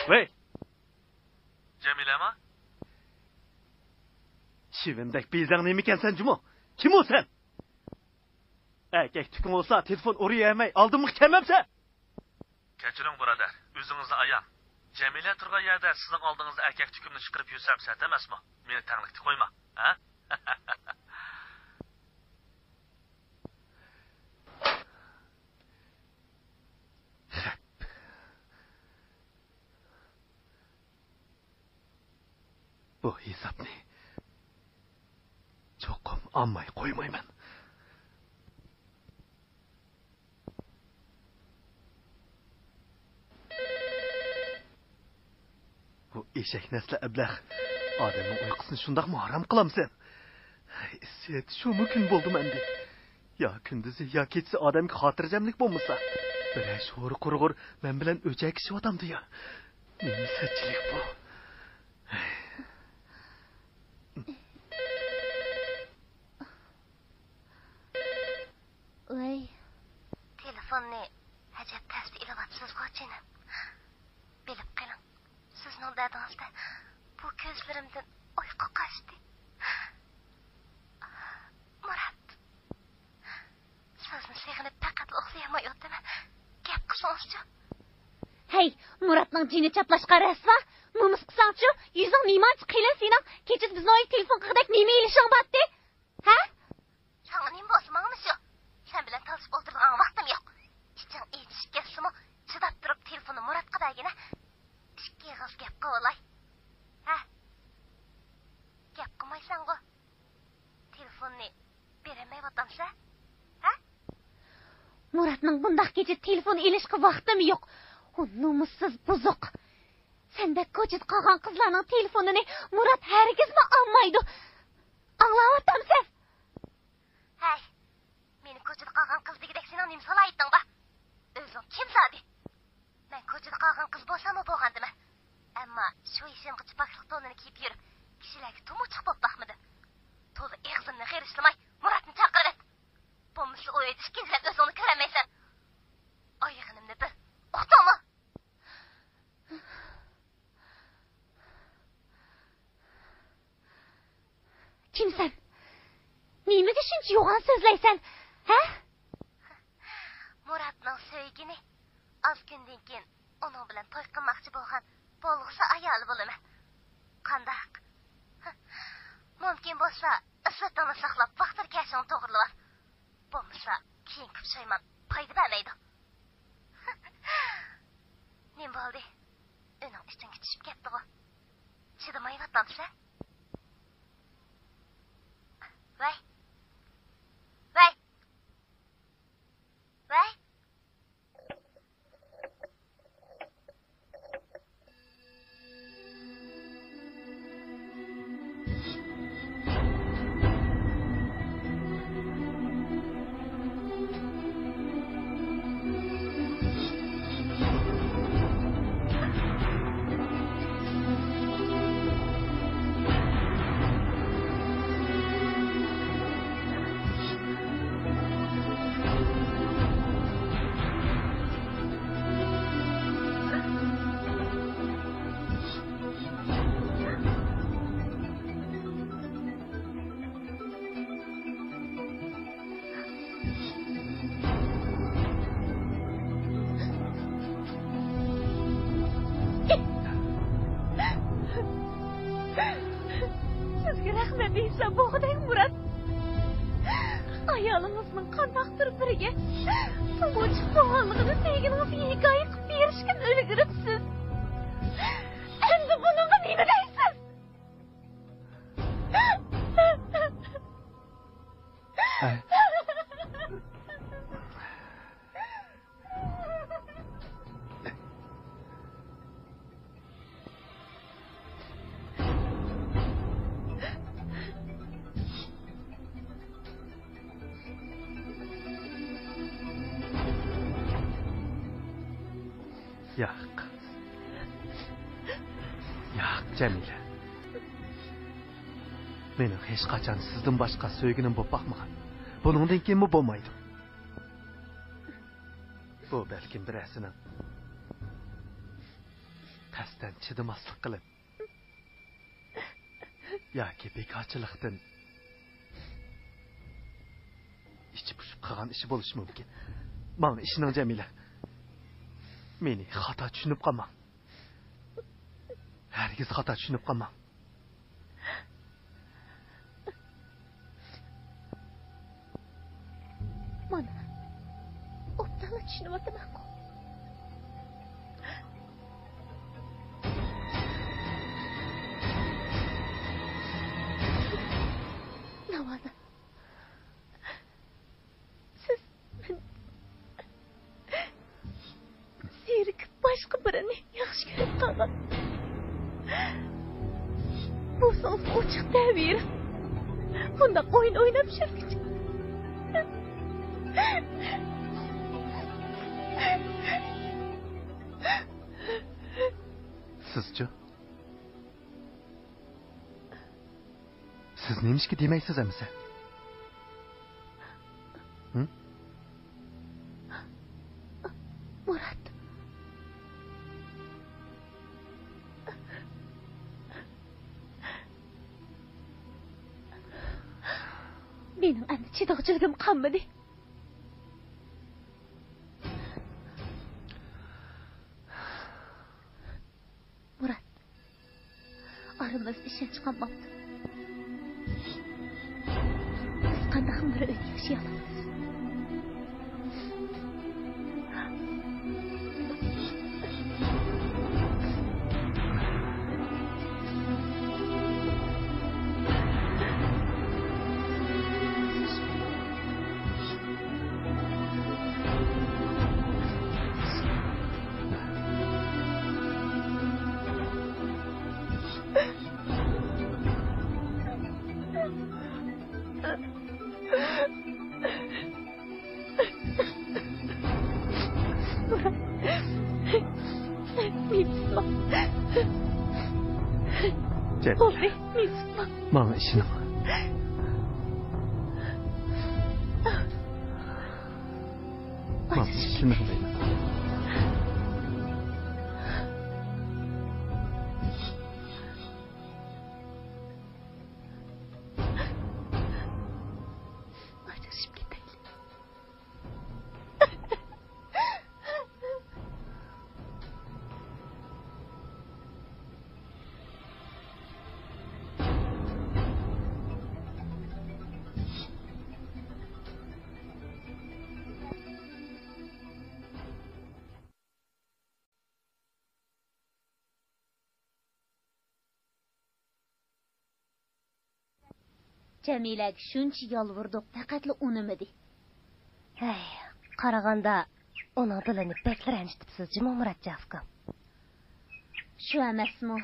ۋەي! جەمىلەما؟ شىۋىندەك بېزەڭ نېمىكەنسەن جۇمۇ؟ كىم ئۇ سەن؟ ئەركەك تۈكۈڭ بولسا تېلېفون ئۇرۇۋەرمەي ئالدىمغا كەلمەمسەن؟ كەچۈرۈڭ بۇرادەر، ئۆزىڭىزنى ئاياڭ. جەمىلە تۇرغان يەردە سىزنىڭ ئالدىڭىزدا ئەركەك تۈكۈمنى چىقىرىپ يۈرسەم سەت ئەمەسمۇ؟ مېنى تەڭلىكتە قويما، ھە؟ خەپ. بۇ ھېسابنى چوقۇم ئالماي قويمايمەن. بۇ ئېشەك نەسلى ئەبلەخ. ئادەمنىڭ ئۇيقۇسىنى شۇنداقمۇ ھارام قىلامسەن؟ ھەي، ئىسىت، شۇمۇ كۈن بولدىمۇ ئەمدى؟ يا كۈندۈزى، يا كېچىسى ئادەمگە خاتىرجەملىك بولمىسا. بىرەر شورى قۇرغۇر مەن بىلەن ئۆچەكىشىۋاتامدۇ يا؟ نېمە سەتچىلىك بۇ؟ ۋەي. تېلېفوننى ئەجەب تەستە ئېلىۋاپسىزغۇ، جېنىم. بىلىپ قېلىڭ، سىزنىڭ دەردىڭىزدە بۇ كۆزلىرىمدىن ئۇيقۇ قاچتى. مۇرات، سىزنى سېغىنىپ پەقەتلا ئۇخلىيالمايۋاتىمەن. گەپ قىلسىڭىزچۇ؟ ھەي، مۇراتنىڭ جېنى چاپلاشقا رەسۋا. نومۇس قىلساڭچۇ؟ يۈزۈڭ نېمانچە قېلىن سېنىڭ؟ كېچىسى بىزنىڭ ئۆيگە تېلېفون قىلغۇدەك نېمە ئېلىشىڭ بارتتى؟ ھە؟ ساڭا نېمە بولسا ماڭىمۇ شۇ. سەن بىلەن تالىشىپ ئولتۇرىدىغان ۋاقتىم يوق. ئىچىڭ ئېچىشىپ كەتسىمۇ، چىداپ تۇرۇپ تېلېفوننى مۇراتقا بەرگىنە. ئىككى ئېغىز گەپ قىلىۋالاي. ھە؟ گەپ قىلمايسەنغۇ؟ تېلېفوننى بېرەلمەيۋاتامسەن؟ ھە؟ مۇراتنىڭ بۇنداق كېچە تېلېفون ئېلىشقا ۋاقتىمۇ يوق. ئۇ نومۇسسىز بۇزۇق. سەندەك كوچىدا قالغان قىزلارنىڭ تېلېفونىنى مۇرات ھەرگىزمۇ ئالمايدۇ. ئاڭلاۋاتامسەن؟ ھەي، مېنى كوچىدا قالغان قىز دېگۈدەك سېنىڭ نېمە سالاھىيىتىڭ بار؟ ئۆزۈڭ كىم زادى؟ مەن كوچىدا قالغان قىز بولساممۇ بولغانىدىمەن. ئەمما شۇ يېشىمغىچە پاكلىق تونىنى كىيىپ يۈرۈپ، كىشىلەرگە تۇمۇچۇق بولۇپ باقمىدىم. تولا ئېغىزىمنى غېرىشلىماي، مۇراتنى چاقىرىۋەت. بولمىسا ئۇ ئۆيدە ئىككىنچىلەپ ئۆزۈڭنى كۆرەلمەيسەن. ئايىغىنىمنى بىل. ئۇقتۇڭمۇ؟ كىمسەن؟ نېمىگە شۇنچە يوغان سۆزلەيسەن؟ ھە؟ مۇراتنىڭ سۆيگىنى، ئاز كۈندىن كېيىن ئۇنىڭ بىلەن توي قىلماقچى بولغان بولغۇسى ئايالى بولىمەن. قانداق؟ مۇمكىن بولسا، ئىسسىتىڭنى ساقلاپ، ۋاقتىدا كەشىڭنى توغرىلىۋال. بولمىسا، كېيىنكى پۇشايمان پايدا بەرمەيدۇ. نېمە بولدى؟ ئۆينىڭ ئىچىڭگە چۈشۈپ كەتتىغۇ؟ چىدىمايۋاتامسەن؟ ۋەي! ۋەي! ۋەي! سىزگە رەھمەت ئېيتسام بولغۇدەك، مۇرات. ئايالىڭىزنىڭ قانداقتۇر بىرىگە تۇمۇچۇق بولغانلىقىنى سۆيگىنىڭىزگە ھېكايە قىلىپ بېرىشكە ئۈلگۈرۈپسىز. ئەمدى بۇنىڭغا نېمە دەيسىز؟ ياق. ياق، جەمىلە. مېنىڭ ھېچقاچان سىزدىن باشقا سۆيگىنىم بولۇپ باقمىغان. بۇنىڭدىن كېيىنمۇ بولمايدۇ. بۇ بەلكىم بىرەرسىنىڭ تەس سەن چىدىماسلىق قىلىپ ياكى بىكارچىلىقتىن ئىچى پۇشۇپ قالغان ئىشى بولۇشى مۇمكىن. ماڭا ئىشىنىڭ، جەمىلە. مېنى خاتا چۈشىنىپ قالماڭ. ھەرگىز خاتا چۈشىنىپ قالماڭ. مانا، ئوبدانلا چۈشىنىۋاتىمەنغۇ. ناۋادا، سىز مەن زېرىكىپ باشقا بىرىنى ياخشى كۆرۈپ قالغان بولسىڭىز، ئوچۇق دەۋېرىڭ. بۇنداق ئويۇن ئويناپ يۈرگۈچە. سىزچۇ؟ سىز نېمىشقا دېمەيسىز ئەمىسە؟ ھە؟ مۇرات. مېنىڭ ئەمدى چىدىغۇچىلىكىم قالمىدى. مۇرات، ئارىمىزدا ئىشەنچ قالماپتۇ. بىز قانداقمۇ بىر ئۆيدە ياشىيالىمىز؟ مېنى تۇتما. جەمىلە. بولدى، مېنى تۇتما. ماڭا ئىشىنىڭ. ماڭا ئىشىنىڭ دەيمەن. ئاجرىشىپ كېتەيلى. جەمىلەگە شۇنچە يالۋۇردۇق، پەقەتلا ئۇنىمىدى. ھەي، قارىغاندا ئۇنىڭ دىلىنى بەكلا رەنجىتىپسىز جۇمۇ، مۇراتجان ئۇكام. شۇ ئەمەسمۇ؟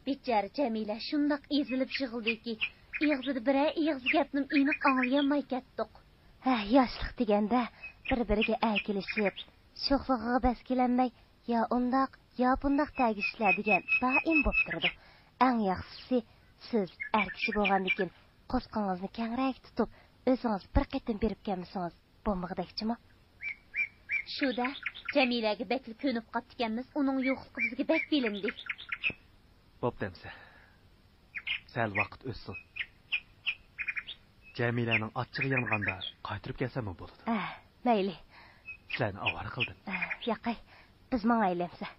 بىچارە جەمىلە شۇنداق ئېزىلىپ يىغلىدىكى، ئېغىزىدا بىرەر ئېغىز گەپنىمۇ ئېنىق ئاڭلىيالماي كەتتۇق. ھە، ياشلىق دېگەندە بىر-بىرىگە ئەگىلىشىپ، شوخلۇقىغا بەس كېلەلمەي، يا ئۇنداق، يا بۇنداق تەگىشىشلەر دېگەن دائىم بولۇپ تۇرىدۇ. ئەڭ ياخشىسى، سىز ئەر كىشى بولغاندىكىن قورسىقىڭىزنى كەڭرەك تۇتۇپ، ئۆزىڭىز بىر قېتىم بېرىپ كەلمىسىڭىز بولمىغۇدەكچىمۇ؟ شۇ-دە، جەمىلەگە بەكلا كۆنۈپ قاپتىكەنمىز، ئۇنىڭ يوقلۇقى بىزگە بەك بىلىندى. بوپتۇ ئەمىسە. سەل ۋاقىت ئۆتسۇن. جەمىلەنىڭ ئاچچىقى يانغاندا قايتۇرۇپ كەلسەممۇ بولىدۇ. ئە، مەيلى. سىلەرنى ئاۋارە قىلدىم. ئە، ياقەي، بىز ماڭايلى ئەمىسە.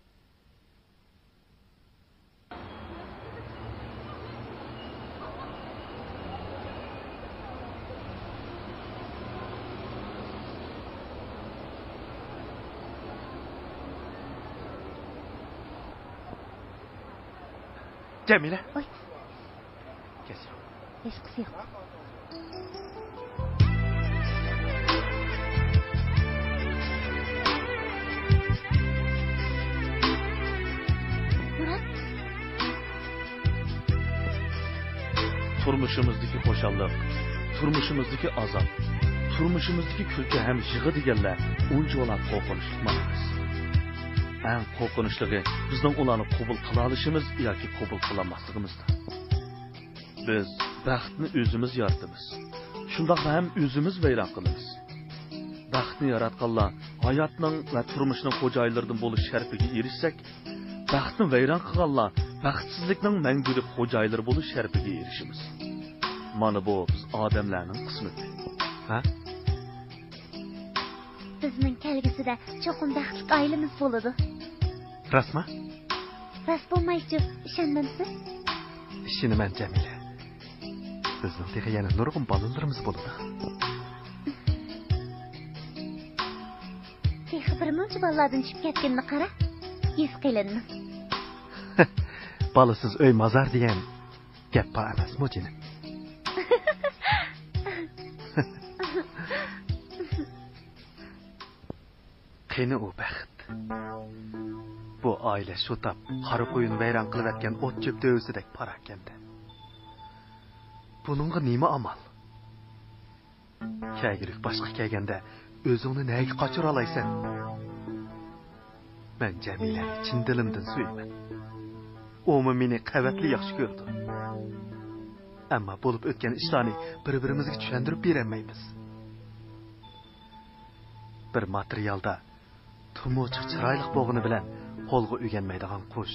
جەمىلە. ۋاي. كەچۈرۈڭ. ھېچقىسى يوق. مۇرات. تۇرمۇشىمىزدىكى خۇشاللىق، تۇرمۇشىمىزدىكى ئازاب، تۇرمۇشىمىزدىكى كۈلكە ھەم يىغا دېگەنلەر ئۇنچىۋالا قورقۇنچلۇقمۇ ئەمەس. ئەڭ قورقۇنچلۇقى بىزنىڭ ئۇلارنى قوبۇل قىلالىشىمىز ياكى قوبۇل قىلالماسلىقىمىزدا. بىز بەختنى ئۆزىمىز يارىتىمىز. شۇنداقلا ھەم ئۆزىمىز ۋەيران قىلىمىز. بەختنى ياراتقانلار ھاياتنىڭ ۋە تۇرمۇشنىڭ خوجايىنلىرىدىن بولۇش شەرىپىگە ئېرىشسەك، بەختنى ۋەيران قىلغانلار بەختسىزلىكنىڭ مەڭگۈلۈك خوجايىنلىرى بولۇش شەرىپىگە ئېرىشىمىز. مانا بۇ بىز ئادەملەرنىڭ قىسمىتى. ھە؟ بىزنىڭ كەلگۈسىدە چوقۇم بەختلىك ئائىلىمىز بولىدۇ. راستمۇ؟ راست بولمايچۇ، ئىشەنمەمسىز؟ ئىشىنىمەن، جەمىلە. بىزنىڭ تېخى يەنە نۇرغۇن بالىلىرىمىز بولىدۇ. تېخى بىر مۇنچە بالىلاردىن چۈشۈپ كەتكىنىنى قارا، يۈز قېلىننىڭ. بالىسىز ئۆي مازار دېگەن گەپ بار ئەمەسمۇ، جېنىم؟ قېنى ئۇ بەخت؟ بۇ ئائىلە شۇ تاپ قارا قۇيۇنى ۋەيران قىلىۋەتكەن ئوت-چۆپ تۆۋىسىدەك پاراكەندە. بۇنىڭغا نېمە ئامال؟ كەلگۈلۈك باشقا كەلگەندە ئۆزۈڭنى نەگە قاچۇرالايسەن؟ مەن جەمىلەنى چىن دىلىمدىن سۆيىمەن. ئۇمۇ مېنى قەۋەتلا ياخشى كۆرىدۇ. ئەمما بولۇپ ئۆتكەن ئىشلارنى بىر-بىرىمىزگە چۈشەندۈرۈپ بېرەلمەيمىز. بىر ماتېرىيالدا تۇمۇچۇق چىرايلىق بولغىنى بىلەن قولغا ئۆگەنمەيدىغان قۇش،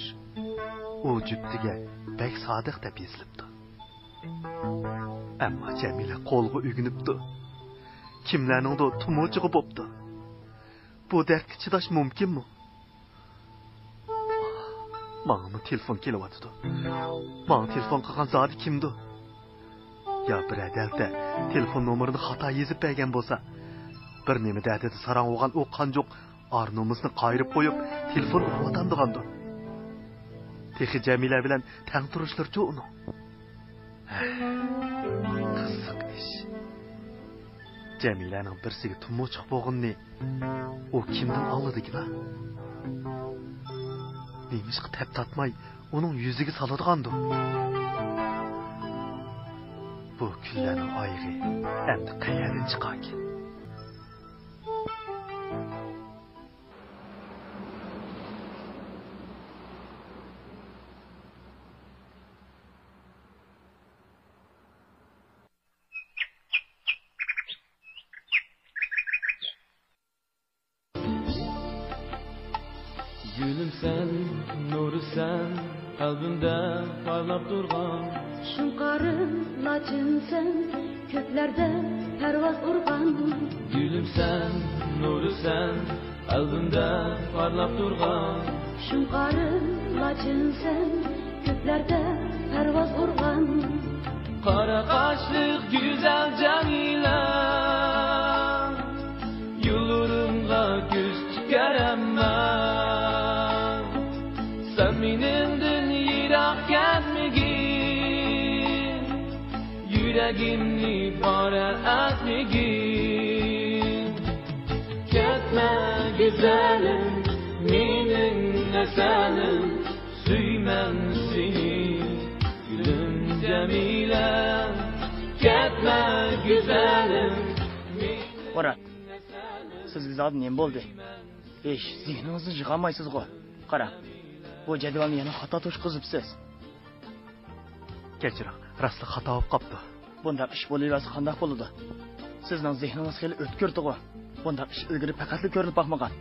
ئۇ جۈپتىگە بەك سادىق دەپ يېزىلىپتۇ. ئەمما جەمىلە قولغا ئۆگىنىپتۇ. كىملەرنىڭدۇ تۇمۇچۇقى بوپتۇ. بۇ دەردكە چىداش مۇمكىنمۇ؟ ماڭىمۇ تېلېفون كېلىۋاتىدۇ. ماڭا تېلېفون قىلغان زادى كىمدۇ؟ يا بىرەر دەلتە تېلېفون نومۇرىنى خاتا يېزىپ بەرگەن بولسا، بىر نېمە دەردىدە ساراڭ بولغان ئۇ قانجۇق ئار-نومۇسنى قايرىپ قويۇپ، تېلېفون ئۇرۇۋاتامدىغاندۇ؟ تېخى جەمىلە بىلەن تەڭ تۇرۇشلىرىچۇ ئۇنىڭ؟ قىزىق ئىش. جەمىلەنىڭ بىرسىگە تۇمۇچۇق بولغىنىنى ئۇ كىمدىن ئاڭلىدىكىنا؟ نېمىشقا تەپ تارتماي ئۇنىڭ يۈزىگە سالىدىغاندۇ؟ بۇ كۈنلەرنىڭ ئايىغى ئەمدى قەيەردىن چىقاركىن؟ گۈلۈمسەن، نۇرسەن، قەلبىمدە پارلاپ تۇرغان. شۇڭقارىم، لاچىنسەن، كۆكلەردە پەرۋاز ئۇرغان. گۈلۈمسەن، نۇرسەن، قەلبىمدە پارلاپ تۇرغان. شۇڭقارىم، لاچىنسەن، كۆكلەردە پەرۋاز ئۇرغان. قارا قاشلىق گۈزەل جەمىلە، يوللىرىمغا كۆز تىكەر ھەممە. سەن مېنىڭدىن يىراق كەتمىگىن، يۈرەگىمنى پارە ئەتمىگىن. كەتمە گۈزەلىم، مېنىڭ ھەسەلىم، سۆيىمەن سېنى، گۈلۈم جەمىلە. كەتمە گۈزەلىم، مېنىڭ مۇرات، سىزگە زادى نېمە بولدى؟ ھېچ زېھنىڭىزنى يىغالمايسىزغۇ؟ قاراڭ، بۇ جەدۋەلنى يەنە خاتا توشقۇزۇپسىز. كەچۈرۈڭ، راستلا خاتا بولۇپ قاپتۇ. بۇنداق ئىش بولۇۋەرسە قانداق بولىدۇ؟ سىزنىڭ زېھنىڭىز خېلى ئۆتكۈرتىغۇ. بۇنداق ئىش ئىلگىرى پەقەتلا كۆرۈلۈپ باقمىغان.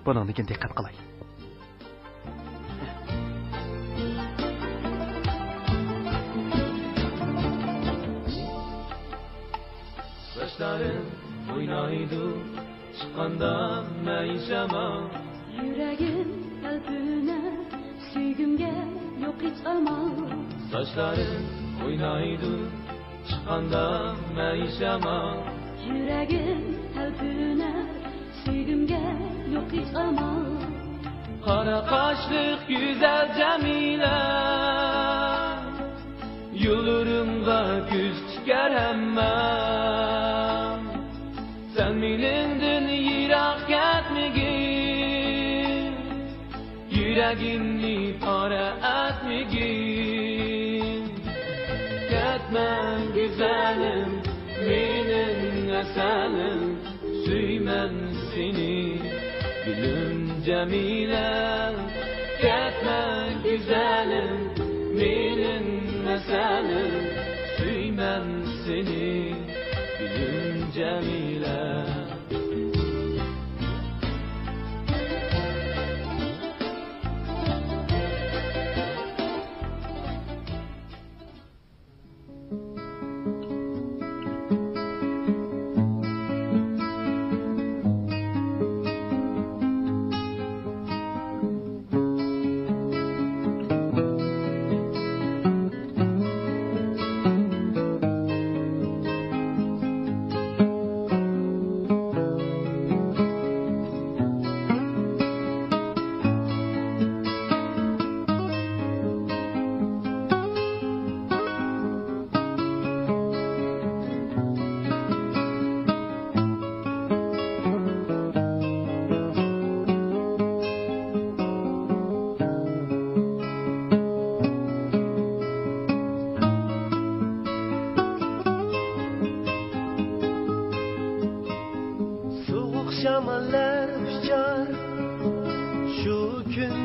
بۇنىڭدىن كېيىن دىققەت قىلاي. ساچلىرىڭ ئوينايدۇ، چىققاندا مەيىن شامال. يۈرەكىم تەلپۈنەر، سۆيگۈمگە يوق ھېچ ئامال. ساچلىرىڭ ئوينايدۇ، چىققاندا مەيىن شامال. يۈرەكىم تەلپۈنەر، سۆيگۈمگە يوق ھېچ ئامال. قارا قاشلىق گۈزەل جەمىلە، يوللىرىمغا كۆز تىكەر ھەممە. سەن مېنىڭدىن يىراق كەتمىگىن، يۈرەگىمنى پارە ئەتمىگىن. كەتمە گۈزەلىم، مېنىڭ ھەسەلىم، سۆيىمەن سېنى، گۈلۈم جەمىلە. كەتمە گۈزەلىم، مېنىڭ ھەسەلىم، سۆيىمەن سېنى، گۈلۈم جەمىلە. شاماللار ئۇچار شۇ كۈن،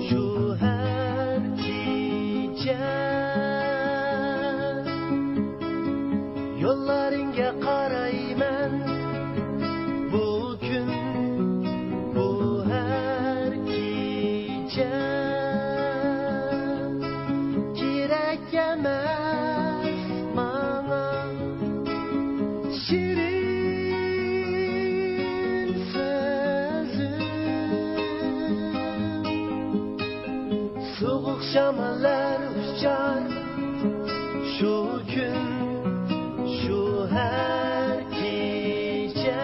شۇ ھەر كېچە. يوللىرىڭغا قارايمەن بۇ كۈن، بۇ ھەر كېچە. كېرەك ئەمەس ماڭا شېرىن سۆزۈڭ. سوغۇق شاماللار ئۇچار شۇ كۈن، شۇ ھەر كېچە.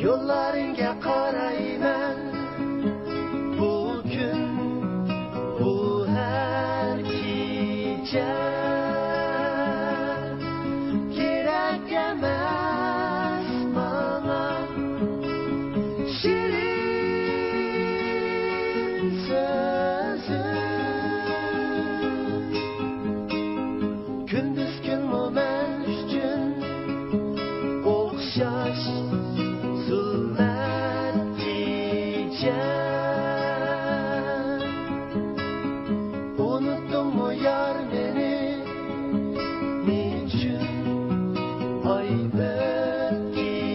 يوللىرىڭغا قارايمەن بۇ كۈن، بۇ ھەر كېچە. كېرەك ئەمەس ماڭا شېرىن سۆزۈڭ. كۈندۈز كۈنمۇ مەن ئۈچۈن ئوخشاش زۇلمەت كېچە. ئۇنۇتتۇڭمۇ يار مېنى، نېچۈن ئاي ئۆتكىچە؟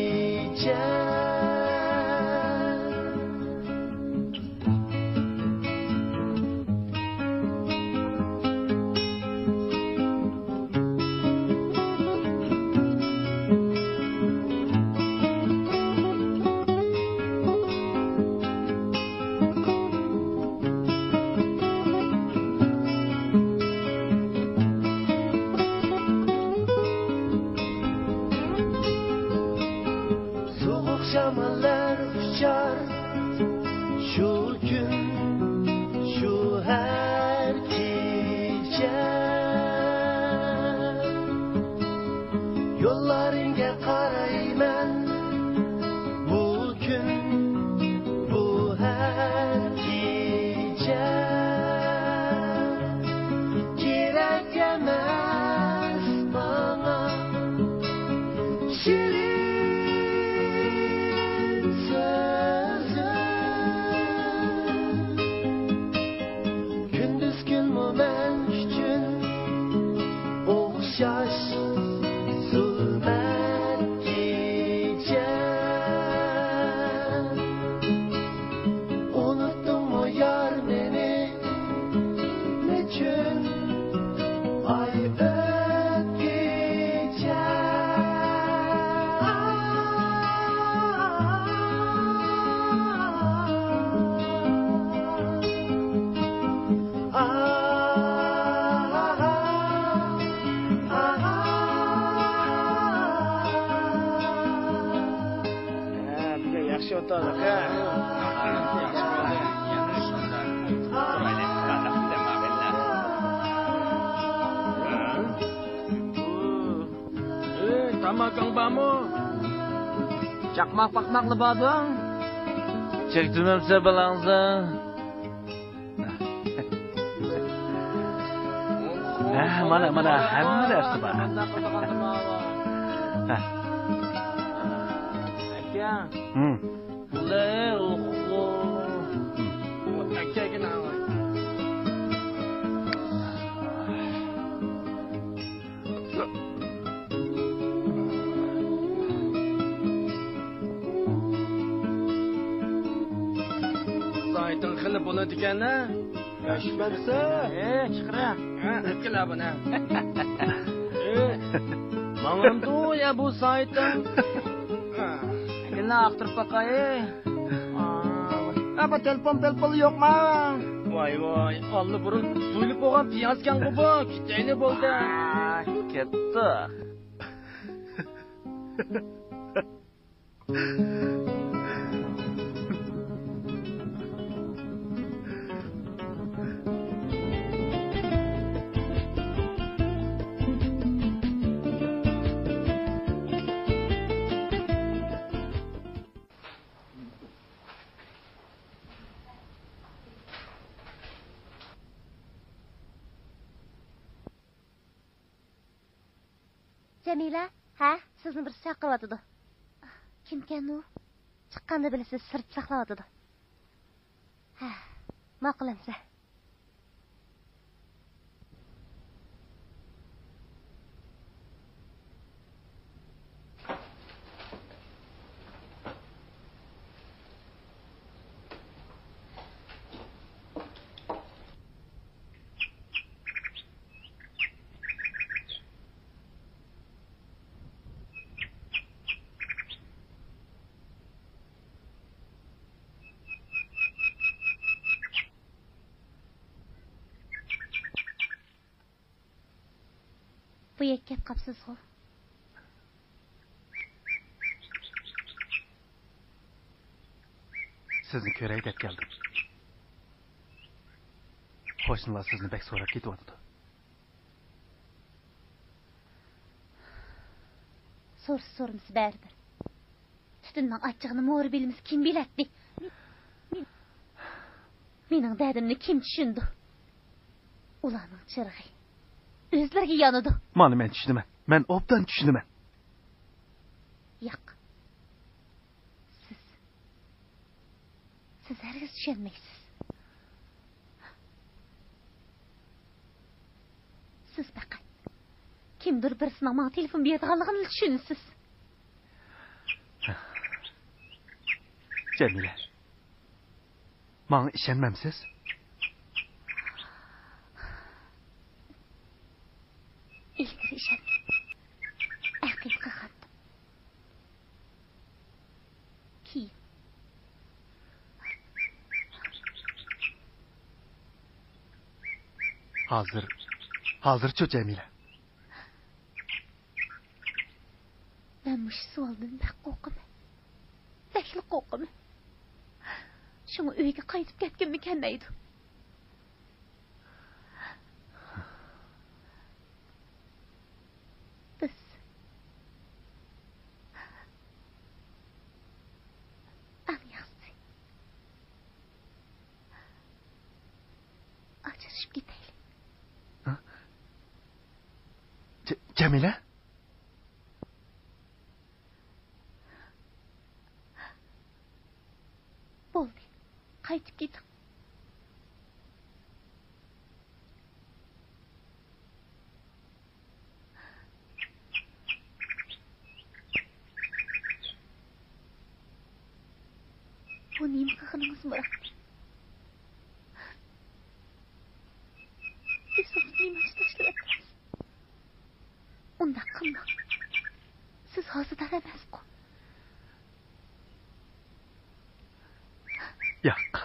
سوغۇق شاماللار ئۇچار شۇ كۈن، شۇ ھەر كېچە. يوللىرىڭغا قارايمەن بۇ كۈن، بۇ ھەر كېچە. كېرەك ئەمەس ماڭا شېرىن سۆزۈڭ. كۈندۈز كۈنمۇ مەن ئۈچۈن ئوخشاش زۇلمەت كېچە. ئۇنۇتتۇڭمۇ يار مېنى، نېچۈن ئاي ئۆتكىچە؟ ھە، بۈگۈن ياخشى ئولتۇردۇق، ھە؟ ياخشى بولدى. يەنە شۇنداق تۇرايلى، قانداق دەم ئالغىنىلا. ئەي، تاماكاڭ بارمۇ؟ چاقماق پاقماقلا باردۇ. چەكتىمەمسە بالاڭزا. ھە، مانا، مانا، ھەممە نەرسە بار. ھە. ئاكا. ھىم. بۇلار، ئوخو. ھىم. ئاكا، ئاكا، ناۋاي. سايتىڭ خېلى بولىدىكەن-ە. ياش بەرسە. ئېي، چىقىرە. ھە، ئەتكىلە بۇنى. ئېي، ماڭامدۇ يا بۇ سايتىڭ؟ ئەكىلە ئاختۇرۇپ باقاي. ئا، بۇ تېلېفون، پېلېفون يوقما؟ ۋاي، ۋاي، ئاللىبۇرۇن سويۇلۇپ بولغان پىيازكەنغۇ بۇ. كېتەيلى بولدى. ئا، كەتتۇق. جەمىلە، ھە، سىزنى بىرسى چاقىرىۋاتىدۇ. كىمكەن ئۇ؟ چىققاندا بىلىسىز، سىرتتا ساقلاۋاتىدۇ. ھە، ماقۇل ئەمسە. بۇ يەرگە كەپ قاپسىزغۇ؟ سىزنى كۆرەي دەپ كەلدىم. قوشنىلار سىزنى بەك سوراپ كېتىۋاتىدۇ. سورىسا سورىمىسا بەرىبىر. تۈتۈننىڭ ئاچچىقىنى مورا بىلىمىسە كىم بىلەتتى؟ مېنىڭ دەردىمنى كىم چۈشىنىدۇ؟ ئۇلارنىڭ چىرىغى ئۆزلىرىگە يانىدۇ. مانا مەن چۈشىنىمەن. مەن ئوبدان چۈشىنىمەن. ياق. سىز، سىز ھەرگىز چۈشەنمەيسىز. سىز پەقەت كىمدۇر بىرسىنىڭ ماڭا تېلېفون بېرىدىغانلىقىنىلا چۈشىنىسىز. جەمىلە، ماڭا ئىشەنمەمسىز؟ ئىلگىرى ئىشەنمەيتتىم. ئەقىل قىلغانتىم. كېيىن. ھازىر، ھازىرچۇ، جەمىلە؟ مەن مۇشۇ سوئالدىن بەك قورقىمەن. بەكلا قورقىمەن. شۇڭا ئۆيگە قايتىپ كەتكۈممۇ كەلمەيدۇ. بىز ئەڭ ياخشىسى ئاجرىشىپ كېتەيلى. ھە؟ جە-، جەمىلە؟ بولدى، قايتىپ كېتىڭ. بۇ نېمە قىلغىنىڭىز، مۇرات؟ ئۆزىڭىزنى نېمە ئۈچۈن تاشلىۋەتتىڭىز؟ ئۇنداق قىلماڭ. سىز ھازىدار ئەمەسقۇ؟ ياق.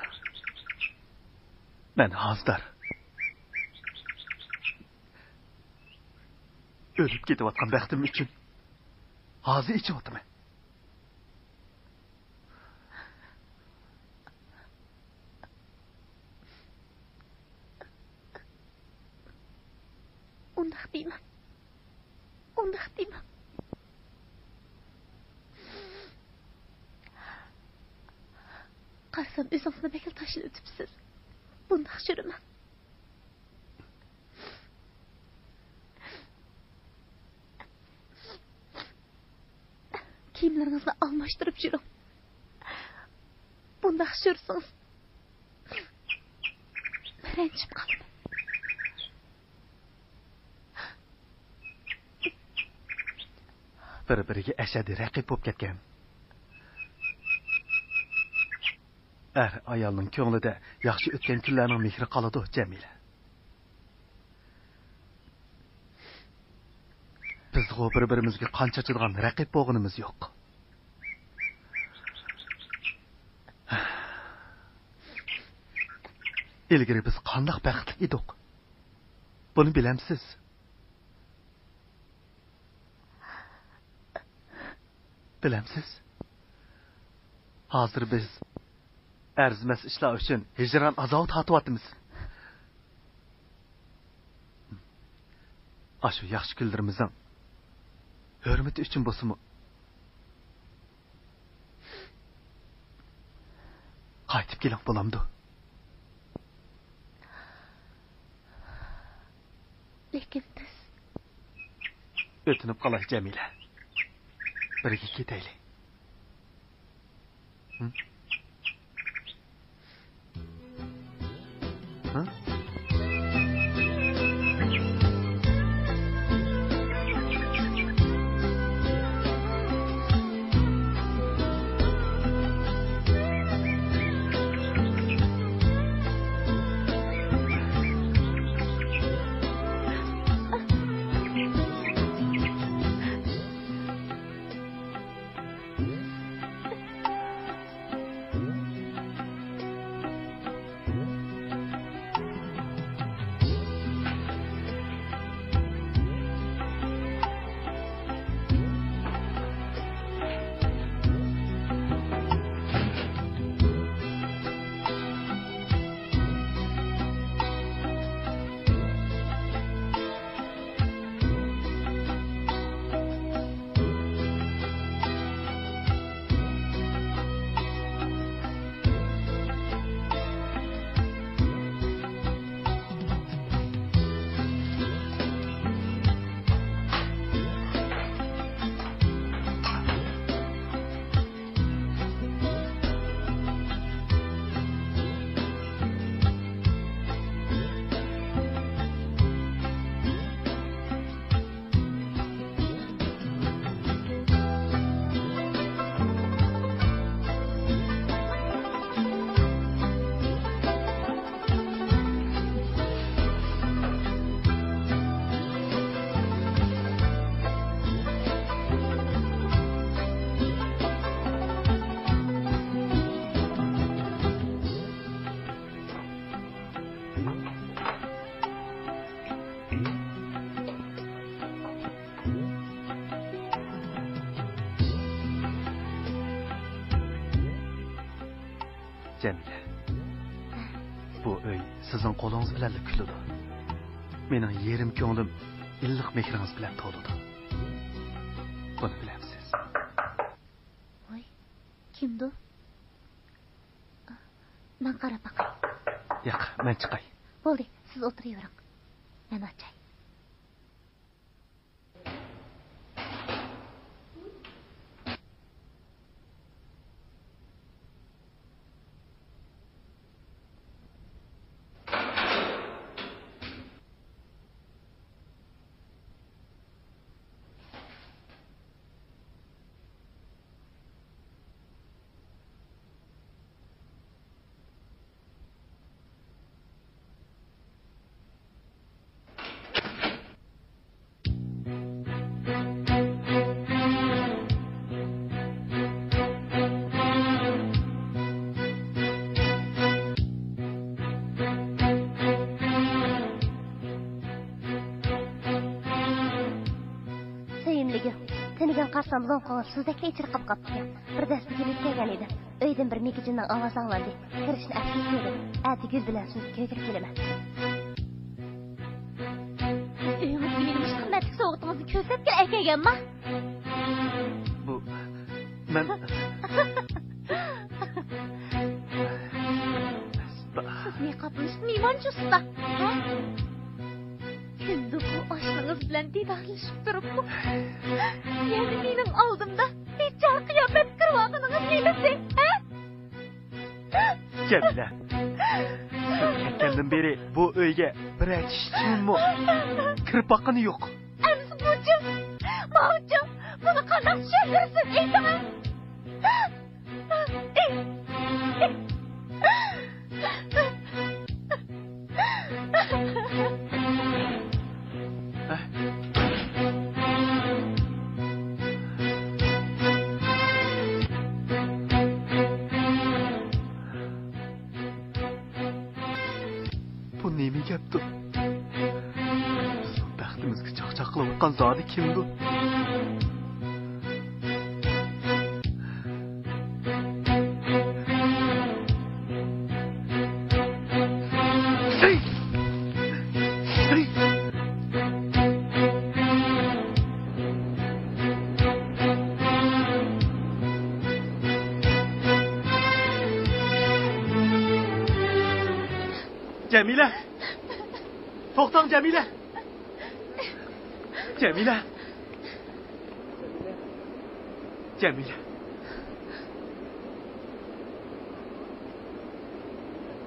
مەن ھازىدار. ئۆلۈپ كېتىۋاتقان بەختىم ئۈچۈن ھازا ئىچىۋاتىمەن. ئۇنداق دېمەڭ. ئۇنداق دېمەڭ. قارىسام، ئۆزىڭىزنى بەكلا تاشلىۋېتىپسىز. بۇنداق يۈرمەڭ. كىيىملىرىڭىزنى ئالماشتۇرۇپ يۈرۈڭ. بۇنداق يۈرسىڭىز، مەن رەنجىپ قالىمەن. بىر-بىرىگە ئەشەددىي رەقىب بولۇپ كەتكەن. ئەر ئايالنىڭ كۆڭلىدە ياخشى ئۆتكەن كۈنلەرنىڭ مېھرى قالىدۇ، جەمىلە. بىزغۇ بىر-بىرىمىزگە قان چاچىدىغان رەقىب بولغىنىمىز يوق. ئىلگىرى بىز قانداق بەختلىك ئىدۇق، بۇنى بىلەمسىز؟ بىلەمسىز؟ ھازىر بىز ئەرزىمەس ئىشلار ئۈچۈن ھىجران ئازابى تارتىۋاتىمىز. ئاشۇ ياخشى كۈنلىرىمىزنىڭ ھۆرمىتى ئۈچۈن بولسىمۇ، قايتىپ كېلىڭ، بولامدۇ؟ لېكىن بىز. ئۆتۈنۈپ قالاي، جەمىلە. بىرگە كېتەيلى. ھە؟ ھە؟ جەمىلە، بۇ ئۆي سىزنىڭ قولىڭىز بىلەنلا كۈلىدۇ. مېنىڭ يېرىم كۆڭلۈم ئىللىق مېھرىڭىز بىلەن تولىدۇ. بۇنى بىلەمسىز؟ ۋاي، كىمدۇ؟ مەن قاراپ باقاي. ياق، مەن چىقاي. بولدى، سىز ئولتۇرۇۋېرىڭ. مەن ئاچاي. سۆيۈملۈكۈم، تۈنۈگۈن قارىسام لوڭقىڭىز سۇدەكلا ئېچىرقاپ قاپتىكەن. بىر دەستە كېلىپ كەلگەن ئىدىم. ئۆيدىن بىر مېكىجىننىڭ ئاۋازى ئاڭلاندى. كىرىشنى ئەپسىز قىلدىم. ئەتە گۈل بىلەن سىزنى كۆيدۈرۈپ كېلىمەن. ئۆيىڭىزگە مېنىڭ ئىش قىممەتلىك سوۋغىتىڭىزنى كۆرسەتكىلى ئەكەلگەنما؟ بۇ، مەن. سىز نىقابلىنىشقا نېمانچە ئۇستا، ھە؟ كۈندە بۇ ئاشنىڭىز بىلەن دىدارلىشىپ تۇرۇپمۇ، يەنە مېنىڭ ئالدىمدا بىچارە قىياپەت كىرىۋالغىنىڭىز نېمىسى، ھە؟ جەمىلە، سىز كەتكەندىن بېرى بۇ ئۆيگە بىرەر چىشىممۇ كىرىپ باققىنى يوق. ئەمىسە بۇچۇ، ماۋۇچۇ، بۇنى قانداق چۈشەندۈرىسىز، ئېيتىڭ. بۇ نېمە گەپتۇ؟ بىزنىڭ بەختىمىزگە چاقچاق قىلىۋاتقان زادى كىمدۇ؟ جەمىلە! توختاڭ، جەمىلە! جەمىلە! جەمىلە.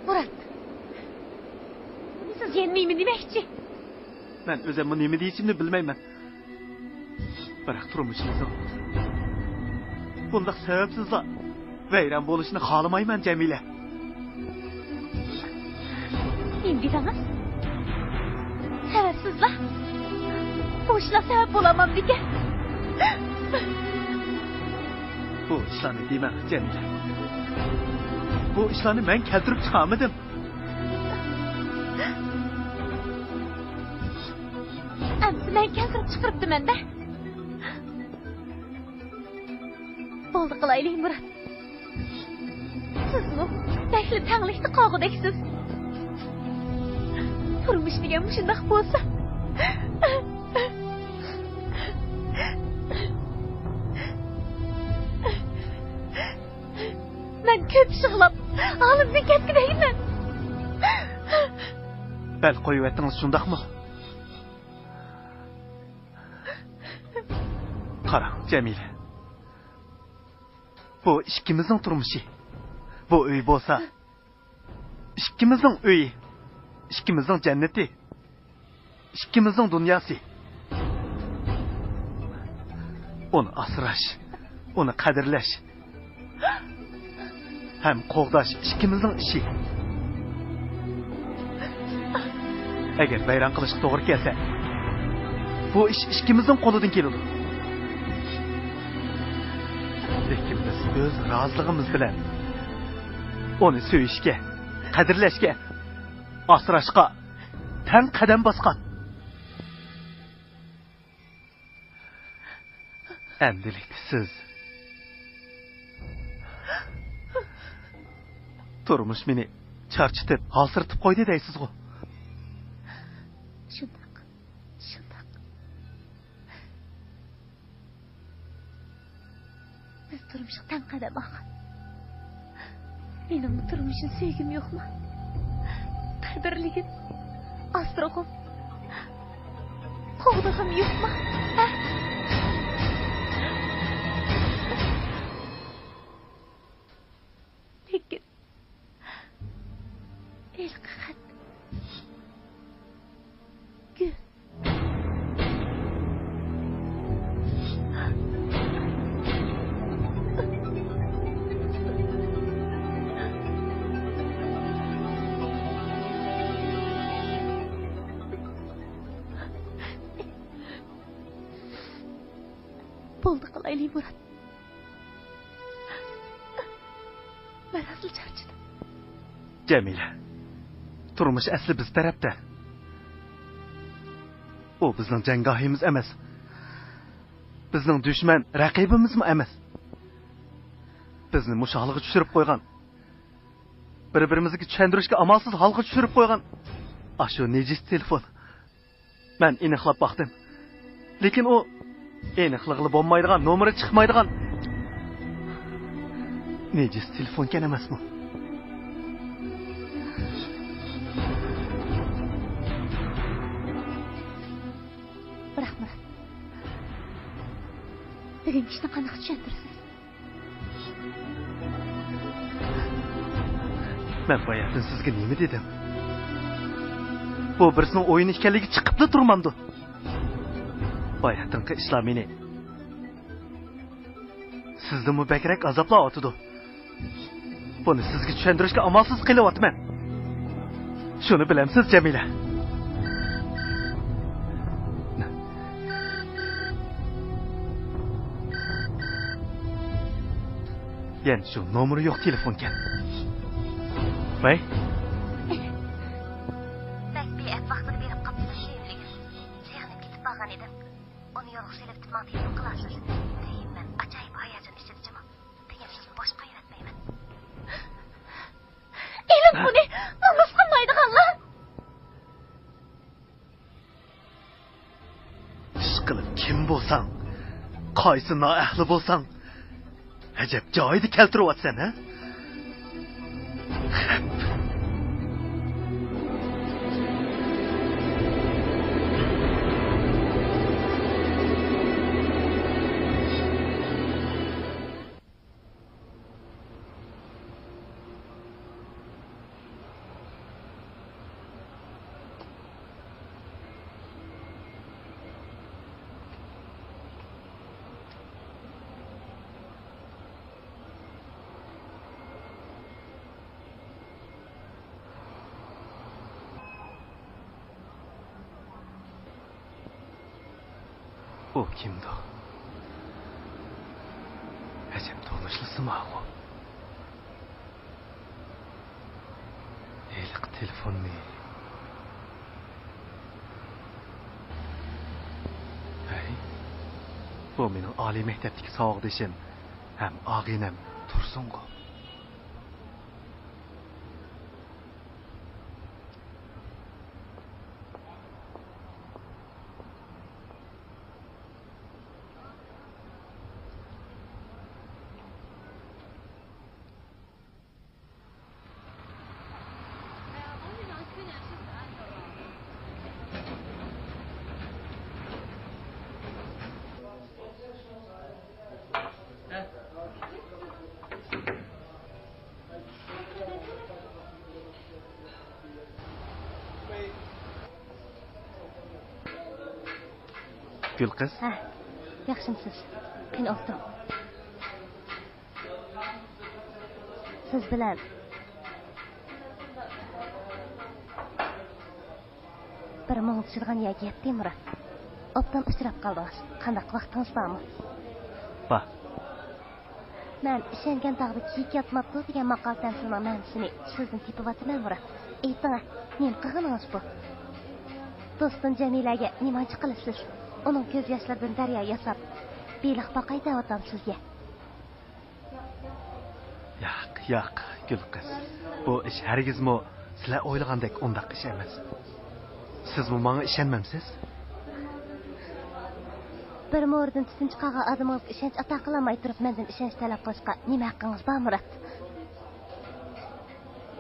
مۇرات، بۇنى سىز يەنە نېمە دېمەكچى؟ مەن ئۆزۈممۇ نېمە دېيىشىمنى بىلمەيمەن. بىراق تۇرمۇشىمىزنىڭ بۇنداق سەۋەبسىزلا ۋەيران بولۇشىنى خالىمايمەن، جەمىلە. نېمە دېدىڭىز؟ سەۋەبسىزلا؟ بۇ ئىشلار سەۋەب بولالمامدىكەن. بۇ ئىشلارنى دېمەڭ، جەمىلە. بۇ ئىشلارنى مەن كەلتۈرۈپ چىقارمىدىم. ئەمدى مەن كەلتۈرۈپ چىقىرىپتىمەن-دە. بولدى قىلايلى، مۇرات. سىزمۇ بەكلا تەڭلىكتە قالغۇدەكسىز. تۇرمۇش دېگەن مۇشۇنداق بولسا. مەن كۆپ يىغلاپ، ھالىمدىن كەتكۈدەكمەن. بەل قويۇۋەتتىڭىز، شۇنداقمۇ؟ قاراڭ، جەمىلە. بۇ ئىككىمىزنىڭ تۇرمۇشى. بۇ ئۆي بولسا ئىككىمىزنىڭ ئۆيى، ئىككىمىزنىڭ جەننىتى، ئىككىمىزنىڭ دۇنياسى. ئۇنى ئاسراش، ئۇنى قەدىرلەش ھەم قوغداش ئىككىمىزنىڭ ئىشى. ئەگەر ۋەيران قىلىشقا توغرا كەلسە، بۇ ئىش ئىككىمىزنىڭ قولىدىن كېلىدۇ. لېكىن بىز ئۆز رازىلىقىمىز بىلەن ئۇنى سۆيۈشكە، قەدىرلەشكە، ئاسراشقا تەڭ قەدەم باسقان. ئەمدىلىكتە سىز، تۇرمۇش مېنى چارچىتىپ، ھالسىرىتىپ قويدى دەيسىزغۇ؟ شۇنداق. شۇنداق. بىز تۇرمۇشقا تەڭ قەدەم ئالغان. مېنىڭمۇ تۇرمۇشنى سۆيگۈم يوقما؟ قەدىرلىگۈم، ئاسرىغۇم، قوغدىغۇم يوقما؟ ھە؟ لېكىن ھېلىقى خەت، گۈل. بولدى قىلايلى، مۇرات. مەن ئەسلى چارچىدىم. جەمىلە، تۇرمۇش ئەسلى بىز تەرەپتە. ئۇ بىزنىڭ جەڭگاھىمىز ئەمەس. بىزنىڭ دۈشمەن، رەقىبىمىزمۇ ئەمەس. بىزنى مۇشۇ ھالغا چۈشۈرۈپ قويغان، بىر-بىرىمىزگە چۈشەندۈرۈشكە ئامالسىز ھالغا چۈشۈرۈپ قويغان ئاشۇ نىجىس تېلېفون. مەن ئېنىقلاپ باقتىم. لېكىن ئۇ ئېنىقلىغىلى بولمايدىغان، نومۇرى چىقمايدىغان نىجىس تېلېفونكەن ئەمەسمۇ؟ بىراق، مۇرات، بۈگۈنكى ئىشنى قانداق چۈشەندۈرىسىز؟ مەن باياتىن سىزگە نېمە دېدىم؟ بۇ بىرسىنىڭ ئويۇنى ئىكەنلىكى چىقىپلا تۇرمامدۇ؟ باياتىنقى ئىشلار مېنى سىزدىنمۇ بەكرەك ئازابلاۋاتىدۇ. بۇنى سىزگە چۈشەندۈرۈشكە ئامالسىز قېلىۋاتىمەن. شۇنى بىلەمسىز، جەمىلە؟ يەنە شۇ نومۇرى يوق تېلېفونكەن. ۋەي. بەك بىئەپ ۋاقتىدا بېرىپ قاپسىز، سۆيۈملۈك. سېغىنىپ كېتىپ بارغان ئىدىم. ئۇنى يولغا سېلىۋېتىپ ماڭا تېلېفون قىلارسىز. تېخى مەن ئاجايىپ ھاياجان ئىچىدە جىمىم. تېگىپ سىزنى بوش قويۇۋەتمەيمەن. ئېلىڭ بۇنى، نومۇس قىلمايدىغانلار! ئىشقىلىپ كىم بولساڭ، قايسى نائەھلى بولساڭ، ئەجەب جايىدا كەلتۈرۈۋاتىسەن، ھە؟ بۇ كىمدۇ؟ ئەجەب تونۇشلىسىماغۇ. ھېلىقى تېلېفوننى. ھەي، بۇ مېنىڭ ئالىي مەكتەپتىكى ساۋاقدىشىم ھەم ئاغىنەم تۇرسۇنغۇ. گۈل قىز. ھە، ياخشىمسىز؟ قېنى ئولتۇرۇڭ. سىز بىلەن بىر مۇڭدىشىدىغان يەرگە يەتتى، مۇرات. ئوبدان ئۇچراپ قالدىڭىز. قانداق، ۋاقتىڭىز بارمۇ؟ بار. مەن ئىشەنگەن تاغدا كىيىك ياتماپتۇ دېگەن ماقال تەمسىلىنىڭ مەنىسىنى سىزدىن تېپىۋاتىمەن، مۇرات. ئېيتىڭە، نېمە قىلغىنىڭىز بۇ؟ دوستۇم جەمىلەگە نېمانچە قىلىسىز؟ ئۇنىڭ كۆز ياشلىرىدىن دەريا ياساپ، بېلىق باقاي دەۋاتامسىز يە؟ ياق، ياق، گۈل قىز. بۇ ئىش ھەرگىزمۇ سىلەر ئويلىغاندەك ئۇنداق ئىش ئەمەس. سىزمۇ ماڭا ئىشەنمەمسىز؟ بىر مورىدىن تۈتۈن چىقارغان ئادىمىڭىزگە ئىشەنچ ئاتا قىلالماي تۇرۇپ، مەندىن ئىشەنچ تەلەپ قىلىشقا نېمە ھەققىڭىز بار، مۇرات؟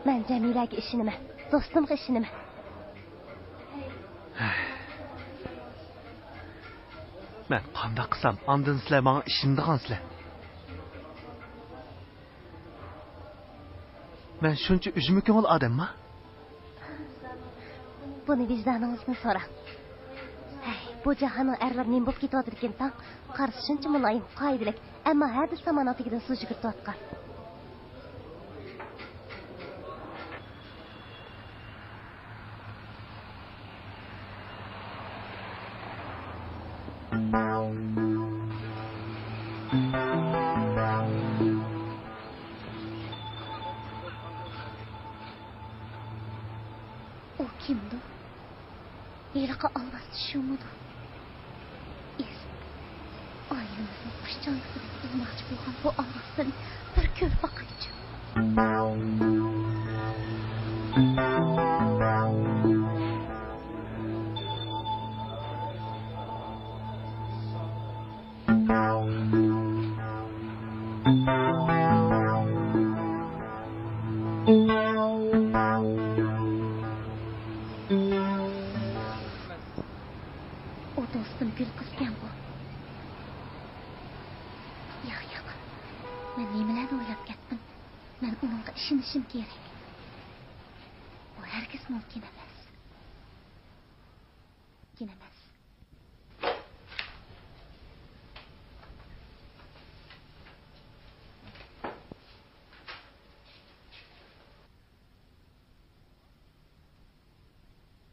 مەن جەمىلەگە ئىشىنىمەن، دوستۇمغا ئىشىنىمەن. مەن قانداق قىلسام، ئاندىن سىلەر ماڭا ئىشىنىدىغانسىلەر؟ مەن شۇنچە ئۈجمە كۆڭۈل ئادەمما؟ بۇنى ۋىجدانىڭىزدىن سوراڭ. ھەي، بۇ جاھاننىڭ ئەرلىرى نېمە بولۇپ كېتىۋاتىدىكىن تاڭ؟ قارىسى شۇنچە مۇلايىم، قائىدىلىك، ئەمما ھەدىسى زاماننىڭ تېگىدىن سۇ يۈگۈرتۈۋاتقان. ئۇ كىمدۇ؟ ھېلىقى ئالۋاستى شۇمىدۇ؟ ئېزىپ، ئائىلىمىزنىڭ قۇش جانلىقىدەك بولماقچى بولغان بۇ ئالۋاستىنى بىر كۆرۈپ باقايچۇ. ئۇ دوستۇم گۈل قىزكەنغۇ؟ ياق، ياق. مەن نېمىلەرنى ئويلاپ كەتتىم؟ مەن ئۇنىڭغا ئىشىنىشىم كېرەك. بۇ ھەرگىز مۇمكىن ئەمەس. مۇمكىن ئەمەس.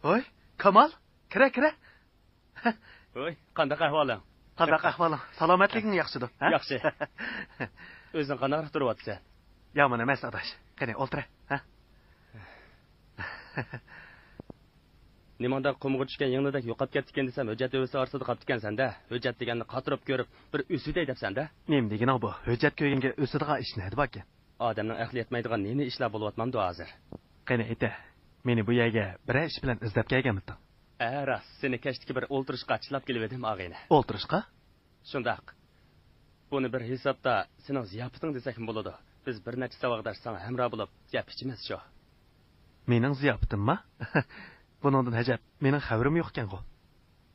ھوي، كامال، كىرە، كىرە. ھوي، قانداق ئەھۋالىڭ؟ قانداق ئەھۋالىڭ؟ سالامەتلىكىڭ ياخشىدۇ، ھە؟ ياخشى. ئۆزۈڭ قانداقراق تۇرۇۋاتىسەن؟ يامان ئەمەس، ئاداش. قېنى، ئولتۇرە، ھە؟ نېماڭدا قۇمغا چۈشكەن يىڭنىدەك يوقاپ كەتتىكىن دېسەم، ھۆججەت ھۆۋىسى ئارىسىدا قاپتىكەنسەن-دە. ھۆججەت دېگەننى قاتۇرۇپ كۆرۈپ، بىر ئۆسۈۋېتەي دەپسەن-دە. نېمە دېگىنىڭ بۇ؟ ھۆججەت كۆرگەنگە ئۆسىدىغان ئىش نەدە باركەن؟ ئادەمنىڭ ئەقلى يەتمەيدىغان نى-نى ئىشلار بولۇۋاتمامدۇ ھازىر؟ قېنى، ئېيتە، مېنى بۇ يەرگە بىرەر ئىش بىلەن ئىزدەپ كەلگەنمىتىڭ؟ ھە، راست، سېنى كەچتىكى بىر ئولتۇرۇشقا چىلاپ كېلىۋىدىم، ئاغىنە. ئولتۇرۇشقا؟ شۇنداق. بۇنى بىر ھېسابتا سېنىڭ زىياپىتىڭ دېسەكمۇ بولىدۇ. بىز بىر نەچچە ساۋاقداش ساڭا ھەمراھ بولۇپ، يەپ ئىچىمىز شۇ. مېنىڭ زىياپىتىمما؟ بۇنىڭدىن ئەجەب، مېنىڭ خەۋىرىم يوقكەنغۇ؟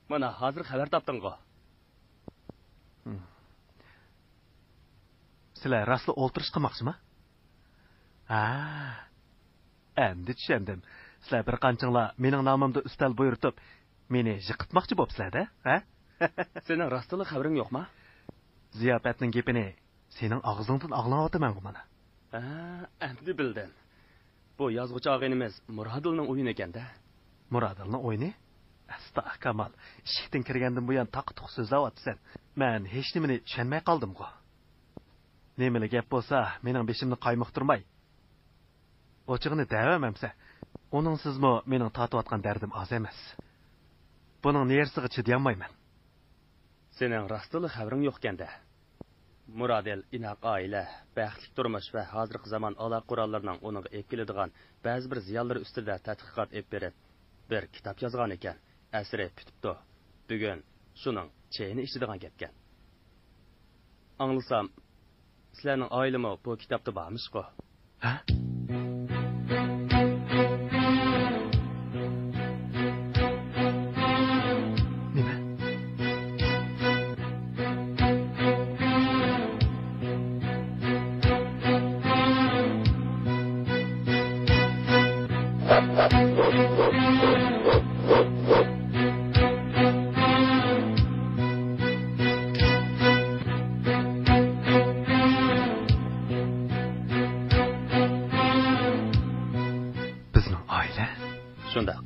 مانا، ھازىر خەۋەر تاپتىڭغۇ؟ ھىم. سىلەر راستلا ئولتۇرۇش قىلماقچىما؟ ھا، ئەمدى چۈشەندىم. سىلەر بىر قانچىڭلار مېنىڭ نامىمدا ئۈستەل بۇيرۇتۇپ، مېنى يىقىتماقچى بوپسىلەر-دە، ھە؟ سېنىڭ راستلا خەۋىرىڭ يوقما؟ زىياپەتنىڭ گېپىنى سېنىڭ ئاغزىڭدىن ئاڭلاۋاتىمەنغۇ مانا. ھە، ئەمدى بىلدىم. بۇ يازغۇچى ئاغىنىمىز مۇرادىلنىڭ ئويۇنى ئىكەن-دە. مۇرادىلنىڭ ئويۇنى؟ ئەستا، كامال، ئىشىكتىن كىرگەندىن بۇيان تاقا-تۇقا سۆزلەۋاتىسەن. مەن ھېچنېمىنى چۈشەنمەي قالدىمغۇ. نېمىلا گەپ بولسا، مېنىڭ بېشىمنى قايمۇقتۇرماي. ئوچۇقىنى دەۋەرمەمسە، ئۇنىڭسىزمۇ مېنىڭ تارتىۋاتقان دەردىم ئاز ئەمەس. بۇنىڭ نېرىسىغا چىدىيالمايمەن. سېنىڭ راستتىنلا خەۋىرىڭ يوقكەن-دە. مۇرادىل ئىناق ئائىلە، بەختلىك تۇرمۇش ۋە ھازىرقى زامان ئالاقە قوراللىرىنىڭ ئۇنىڭغا ئېلىپ كېلىدىغان بەزى بىر زىيانلىرى ئۈستىدە تەتقىقات ئېلىپ بېرىپ، بىر كىتاب يازغانىكەن. ئەسىرى پۈتۈپتۇ. بۈگۈن شۇنىڭ چېيىنى ئىچىدىغان گەپكەن. ئاڭلىسام، سىلەرنىڭ ئائىلىمۇ بۇ كىتابتا بارمىشقۇ؟ ھە؟ نېمە؟ بىزنىڭ ئائىلە؟ شۇنداق.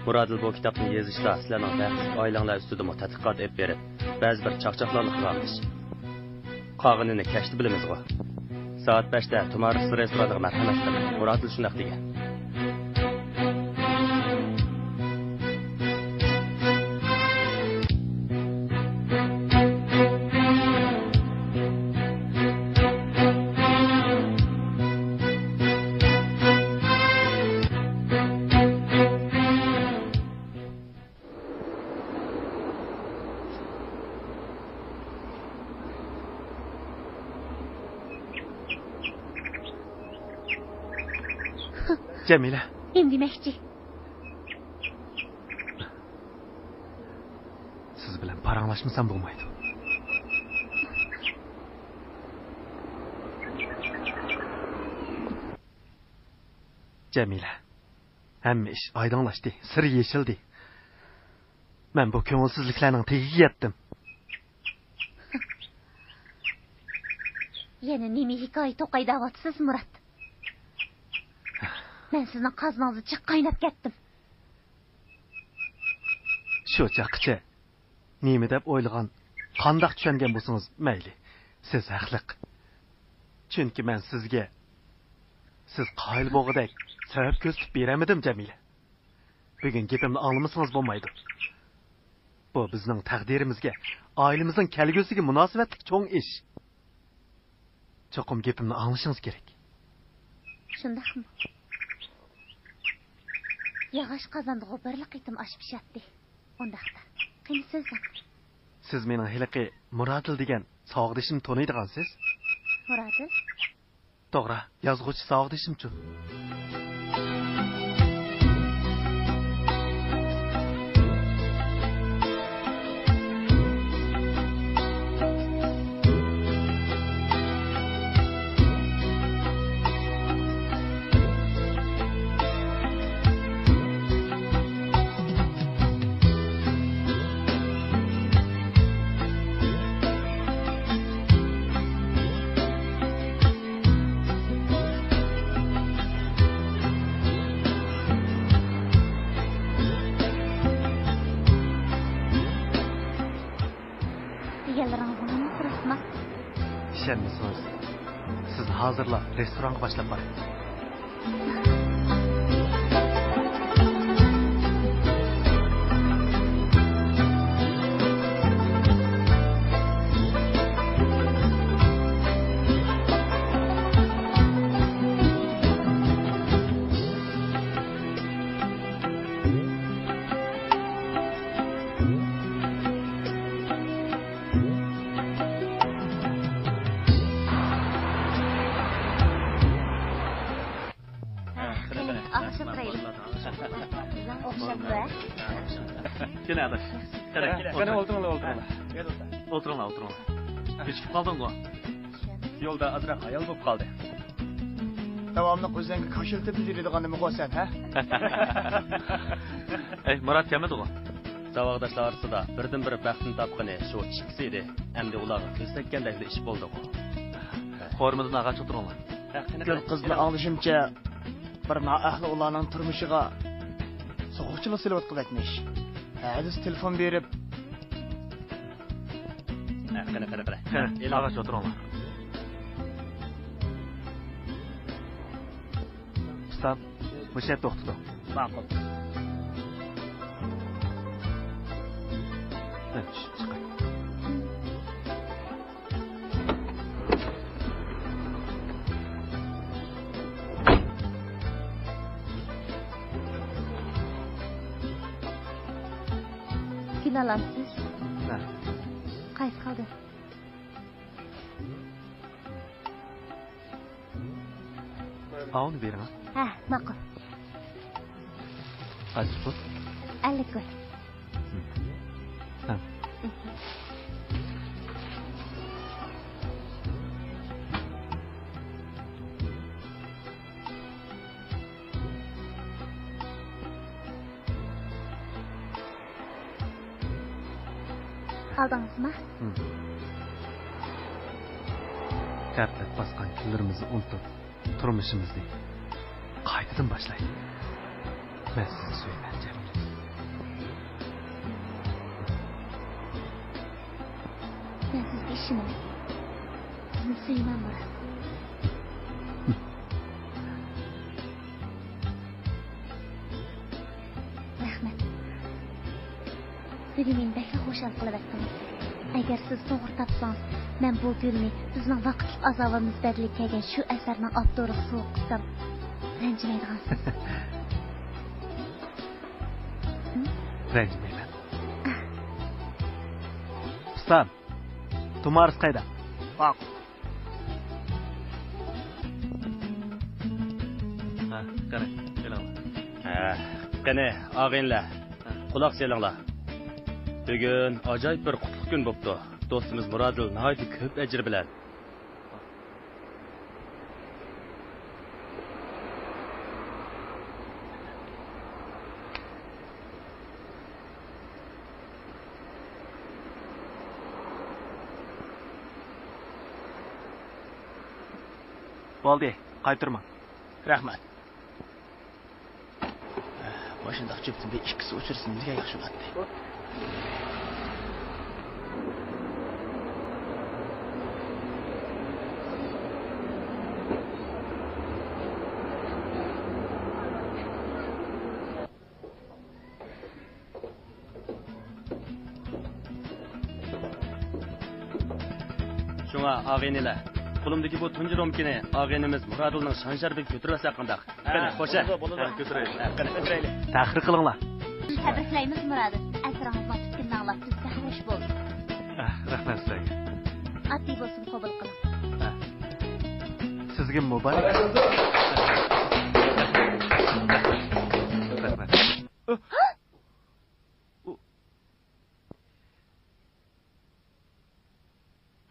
مۇرادىل بۇ كىتابنى يېزىشتا سىلەرنىڭ بەختلىك ئائىلەڭلار ئۈستىدىمۇ تەتقىقات ئېلىپ بېرىپ، بەزى بىر چاقچاقلارنى قىلغانمىش. قالغىنىنى كەچتە بىلىمىزغۇ. سائەت بەشتە تۇمارىس رېستورانىغا مەرھەمەت قىلىڭ. مۇرادىل شۇنداق دېگەن. جەمىلە. نېمە دېمەكچى؟ سىز بىلەن پاراڭلاشمىسام بولمايدۇ. جەمىلە، ھەممە ئىش ئايدىڭلاشتى، سىر يېشىلدى. مەن بۇ كۆڭۈلسىزلىكلەرنىڭ تېگىگە يەتتىم. يەنە نېمە ھېكايە توقاي دەۋاتىسىز، مۇرات؟ مەن سىزنىڭ قازىنىڭىزدا جىق قايناپ كەتتىم. شۇ چاغقىچە نېمە دەپ ئويلىغان، قانداق چۈشەنگەن بولسىڭىز مەيلى، سىز ھەقلىق. چۈنكى مەن سىزگە سىز قايىل بولغۇدەك سەۋەب كۆرسىتىپ بېرەلمىدىم، جەمىلە. بۈگۈن گېپىمنى ئاڭلىمىسىڭىز بولمايدۇ. بۇ بىزنىڭ تەقدىرىمىزگە، ئائىلىمىزنىڭ كەلگۈسىگە مۇناسىۋەتلىك چوڭ ئىش. چوقۇم گېپىمنى ئاڭلىشىڭىز كېرەك. شۇنداقمۇ؟ ياغاچ قازاندىغۇ بىرلا قېتىم ئاش پىشاتتى. ئۇنداقتا، قېنى سۆزلەڭ. سىز مېنىڭ ھېلىقى مۇرادىل دېگەن ساۋاقدىشىمنى تونۇيدىغانسىز؟ مۇرادىل؟ توغرا، يازغۇچى ساۋاقدىشىمچۇ؟ دېگەنلىرىڭىزنى ھەممىسى راستما؟ ئىشەنمىسىڭىز، سىزنى ھازىرلا رېستورانغا باشلاپ باراي. قېنى، ئاڭلىشىپ تۇرايلى. ئوخشاپتۇ، ھە؟ كېلە، ئاداش. قېنى، قېنى، ئولتۇرۇڭلار، ئولتۇرۇڭلار. ئولتۇرۇڭلار، ئولتۇرۇڭلار. كېچىكىپ قالدىڭغۇ؟ يولدا ئازراق ھايال بولۇپ قالدى. داۋاملىق ئۆزۈڭگە كاش ئېلىتىپ يۈرىدىغان نېمىغۇ سەن، ھە؟ ئەي، مۇرات كەلمىدىغۇ؟ ساۋاقداشلار ئارىسىدا بىردىنبىر بەختنى تاپقىنى شۇ ئىككىسى ئىدى. ئەمدى ئۇلارغا كۆز تەگكەندەكلا ئىش بولدىغۇ. قورۇمىدىن ئاغاچ ئولتۇرۇڭلار. گۈل قىزنى ئاڭلىشىمچە، بىر نائەھلى ئۇلارنىڭ تۇرمۇشىغا سوغۇقچىلىق سېلىۋاتقۇدەكمىش. ھەدىس تېلېفون بېرىپ. ھە، قېنى، قېنى، قېنى. قېنى، ئېلىڭ. ئاغاچ ئولتۇرۇڭلار. ئۇستام، مۇشۇ يەردە توختىتىڭ. ماقۇل. مەن چۈشۈپ چىقاي. گۈل ئالامسىز؟ ھە. قايسى خىلدە؟ ئاۋۇنى بېرىڭ. ھە، ماقۇل. قانچە پۇل؟ ئەللىك كوي. ھە. ئالدىڭىزمۇ؟ ھىم. غەپلەت باسقان كۈنلىرىمىزنى ئۇنتۇپ، تۇرمۇشىمىزنى قايتىدىن باشلايلى. مەن سىزنى سۆيىمەن، جەمىلە. مەن سىزگە ئىشىنىمەن. سىزنى سۆيىمەن، مۇرات. رەھمەت. بۈگۈن مېنى بەكلا خۇشال قىلىۋەتتىڭىز. ئەگەر سىز توغرا تاپسىڭىز، مەن بۇ گۈلنى بىزنىڭ ۋاقىتلىق ئازابىمىز بەدىلىگە كەلگەن شۇ ئەسەرنىڭ ئاپتورىغا سوۋغا قىلسام، رەنجىمەيدىغانسىز. رەنجىمەيمەن. ئۇستام، تۇمارىس قايدا؟ باق. ھە، قېنى، ئېلىڭلار. ھە، قېنى، ئاغىنىلەر، قۇلاق سېلىڭلار. بۈگۈن ئاجايىپ بىر قۇتلۇق كۈن بوپتۇ. دوستىمىز مۇرادىل ناھايىتى كۆپ ئەجىر بىلەن بولدى، قايتۇرما. رەھمەت. مۇشۇنداق جۈپتىن بىر ئىككىسى ئۇچرىسا نېمىگە ياخشى بولاتتى. شۇڭا، ئاغىنىلەر، قولۇمدىكى بۇ تۇنجى رومكىنى ئاغىنىمىز مۇرادىلنىڭ شان-شەرىپىگە كۆتۈرۈۋەتسەك قانداق؟ قېنى، ھە، خوشە. بولىدۇ، بولىدۇ. ھە، كۆتۈرەيلى. ھە، قېنى. كۆتۈرەيلى. تەخىر قىلىڭلار. تەبرىكلەيمىز، مۇرادىل. ئەسىرىڭىزنىڭ پۈتكىنىنى ئاڭلاپ، بىز بەك خۇش بولدۇق. ئەھ، رەھمەت سىلەرگە. ئاددىي بولسىمۇ قوبۇل قىلىڭ. ئەھ. سىزگە مۇبارەك. رەھمەت.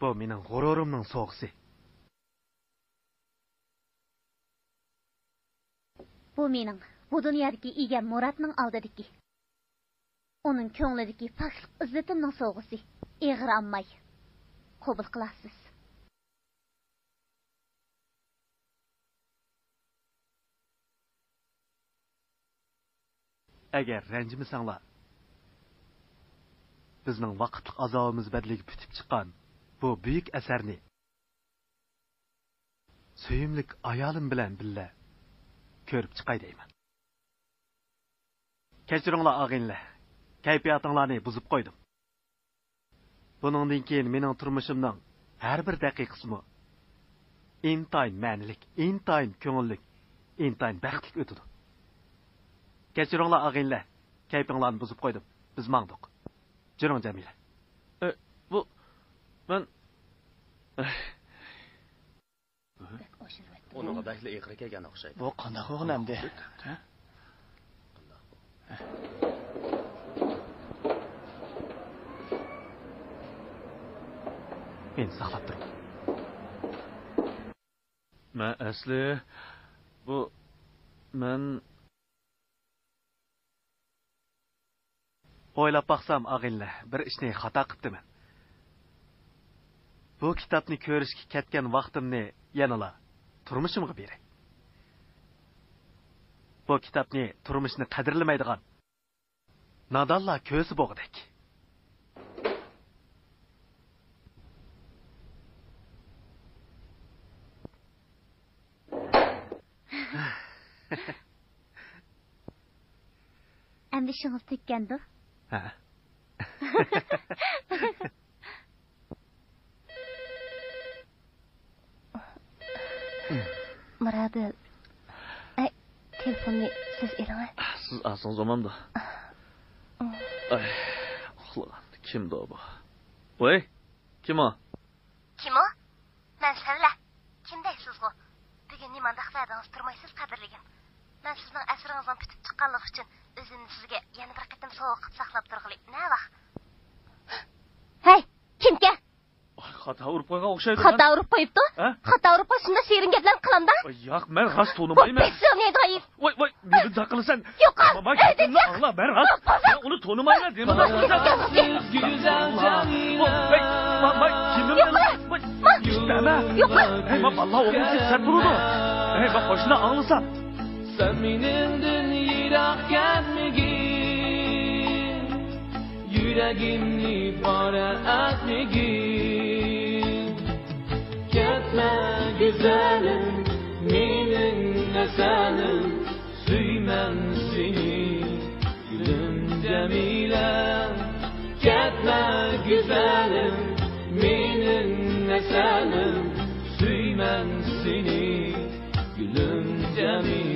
بۇ مېنىڭ غۇرۇرۇمنىڭ سوۋغىسى. بۇ مېنىڭ بۇ دۇنيادىكى ئىگەم مۇراتنىڭ ئالدىدىكى، ئۇنىڭ كۆڭلىدىكى پاكلىق ئىززىتىمنىڭ سوۋغىسى. ئېغىر ئالماي، قوبۇل قىلارسىز. ئەگەر رەنجىمىسەڭلار، بىزنىڭ ۋاقىتلىق ئازابىمىز بەدىلىگە پۈتۈپ چىققان بۇ بۈيۈك ئەسەرنى سۆيۈملۈك ئايالىم بىلەن بىللە كۆرۈپ چىقاي دەيمەن. كەچۈرۈڭلار، ئاغىنىلەر، كەيپىياتىڭلارنى بۇزۇپ قويدۇم. بۇنىڭدىن كېيىن مېنىڭ تۇرمۇشۇمنىڭ ھەر بىر دەقىقىسىمۇ ئىنتايىن مەنىلىك، ئىنتايىن كۆڭۈللۈك، ئىنتايىن بەختلىك ئۆتىدۇ. كەچۈرۈڭلار، ئاغىنىلەر، كەيپىڭلارنى بۇزۇپ قويدۇم. بىز ماڭدۇق. جۈرۈڭ، جەمىلە. ئە، بۇ، مەن، ئۇنىڭغا بەكلا ئېغىر كەلگەن ئوخشايدۇ. بۇ قانداق بولغىن ئەمدى؟ ھە؟ مېنى ساقلاپ تۇرۇڭ. مەن ئەسلى، بۇ، مەن ئويلاپ باقسام، ئاغىنىلەر، بىر ئىشنى خاتا قىپتىمەن. بۇ كىتابنى كۆرۈشكە كەتكەن ۋاقتىمنى يەنىلا تۇرمۇشۇمغا بېرەي. بۇ كىتابنى تۇرمۇشنى قەدىرلىمەيدىغان، نادانلار كۆرسە بولغۇدەك. ئەمدى ئىشىڭىز تۈگىگەندۇ؟ ھە. مىرابىل. ئەي، تېلېفوننى سىز ئېلىڭە. سىز ئالسىڭىز بولمامدۇ؟ ئاي، ئۇخلىغان. كىمدۇ بۇ؟ ۋاي، كىم ئۇ؟ كىم ئۇ؟ مەن سەۋلە. كىم دەيسىزغۇ؟ بۈگۈن نېمانداق ۋەدىڭىزدە تۇرمايسىز، قەدىرلىگىم. مەن سىزنىڭ ئەسىرىڭىزنىڭ پۈتۈپ چىققانلىقى ئۈچۈن ئۆزۈمنى سىزگە يەنە بىر قېتىم سوۋغا قىلىپ ساقلاپ تۇرغىلى. نەۋاخ؟ ھەي، كىمكەن؟ ئاي، خاتا ئۇرۇپ قويغان ئوخشايدۇ. خاتا ئۇرۇپ قويۇپتۇ؟ ھە؟ خاتا ئۇرۇپ قويۇپ شۇنداق شېرىن گەپلەرنى قىلامدا؟ ئاي، ياق، مەن راست تونۇمايمەن. بۇ پېسىل نېدىغايىز؟ ۋاي، ۋاي، مېنى داقىلىسەن. يوقال، ماما، گېپىمنى ئاڭلا، مەن راست. مەن ئۇنى تونۇمايمەن، دېمىدىم. گۈزەل جانىنا. ۋاي، ۋاي، ۋاي، كىمنى يوقال، ۋاي، ئىستەمە. يوقال. ھەي، ما، باللا ئوغلۇم سەت بولىدۇ. ھەي، ما، قوشنا ئاڭلىسا. سەن مېنىڭدىن يىراق كەتمىگىن، يۈرىكىمنى پارە ئەتمىگىن. كەتمە گۈزەلىم، مېنىڭ ھەسەنىم، سۆيىمەن سېنى، گۈلۈم جەمىلە. كەتمە گۈزەلىم، مېنىڭ ھەسەنىم، سۆيىمەن سېنى، گۈلۈم جەمىلە.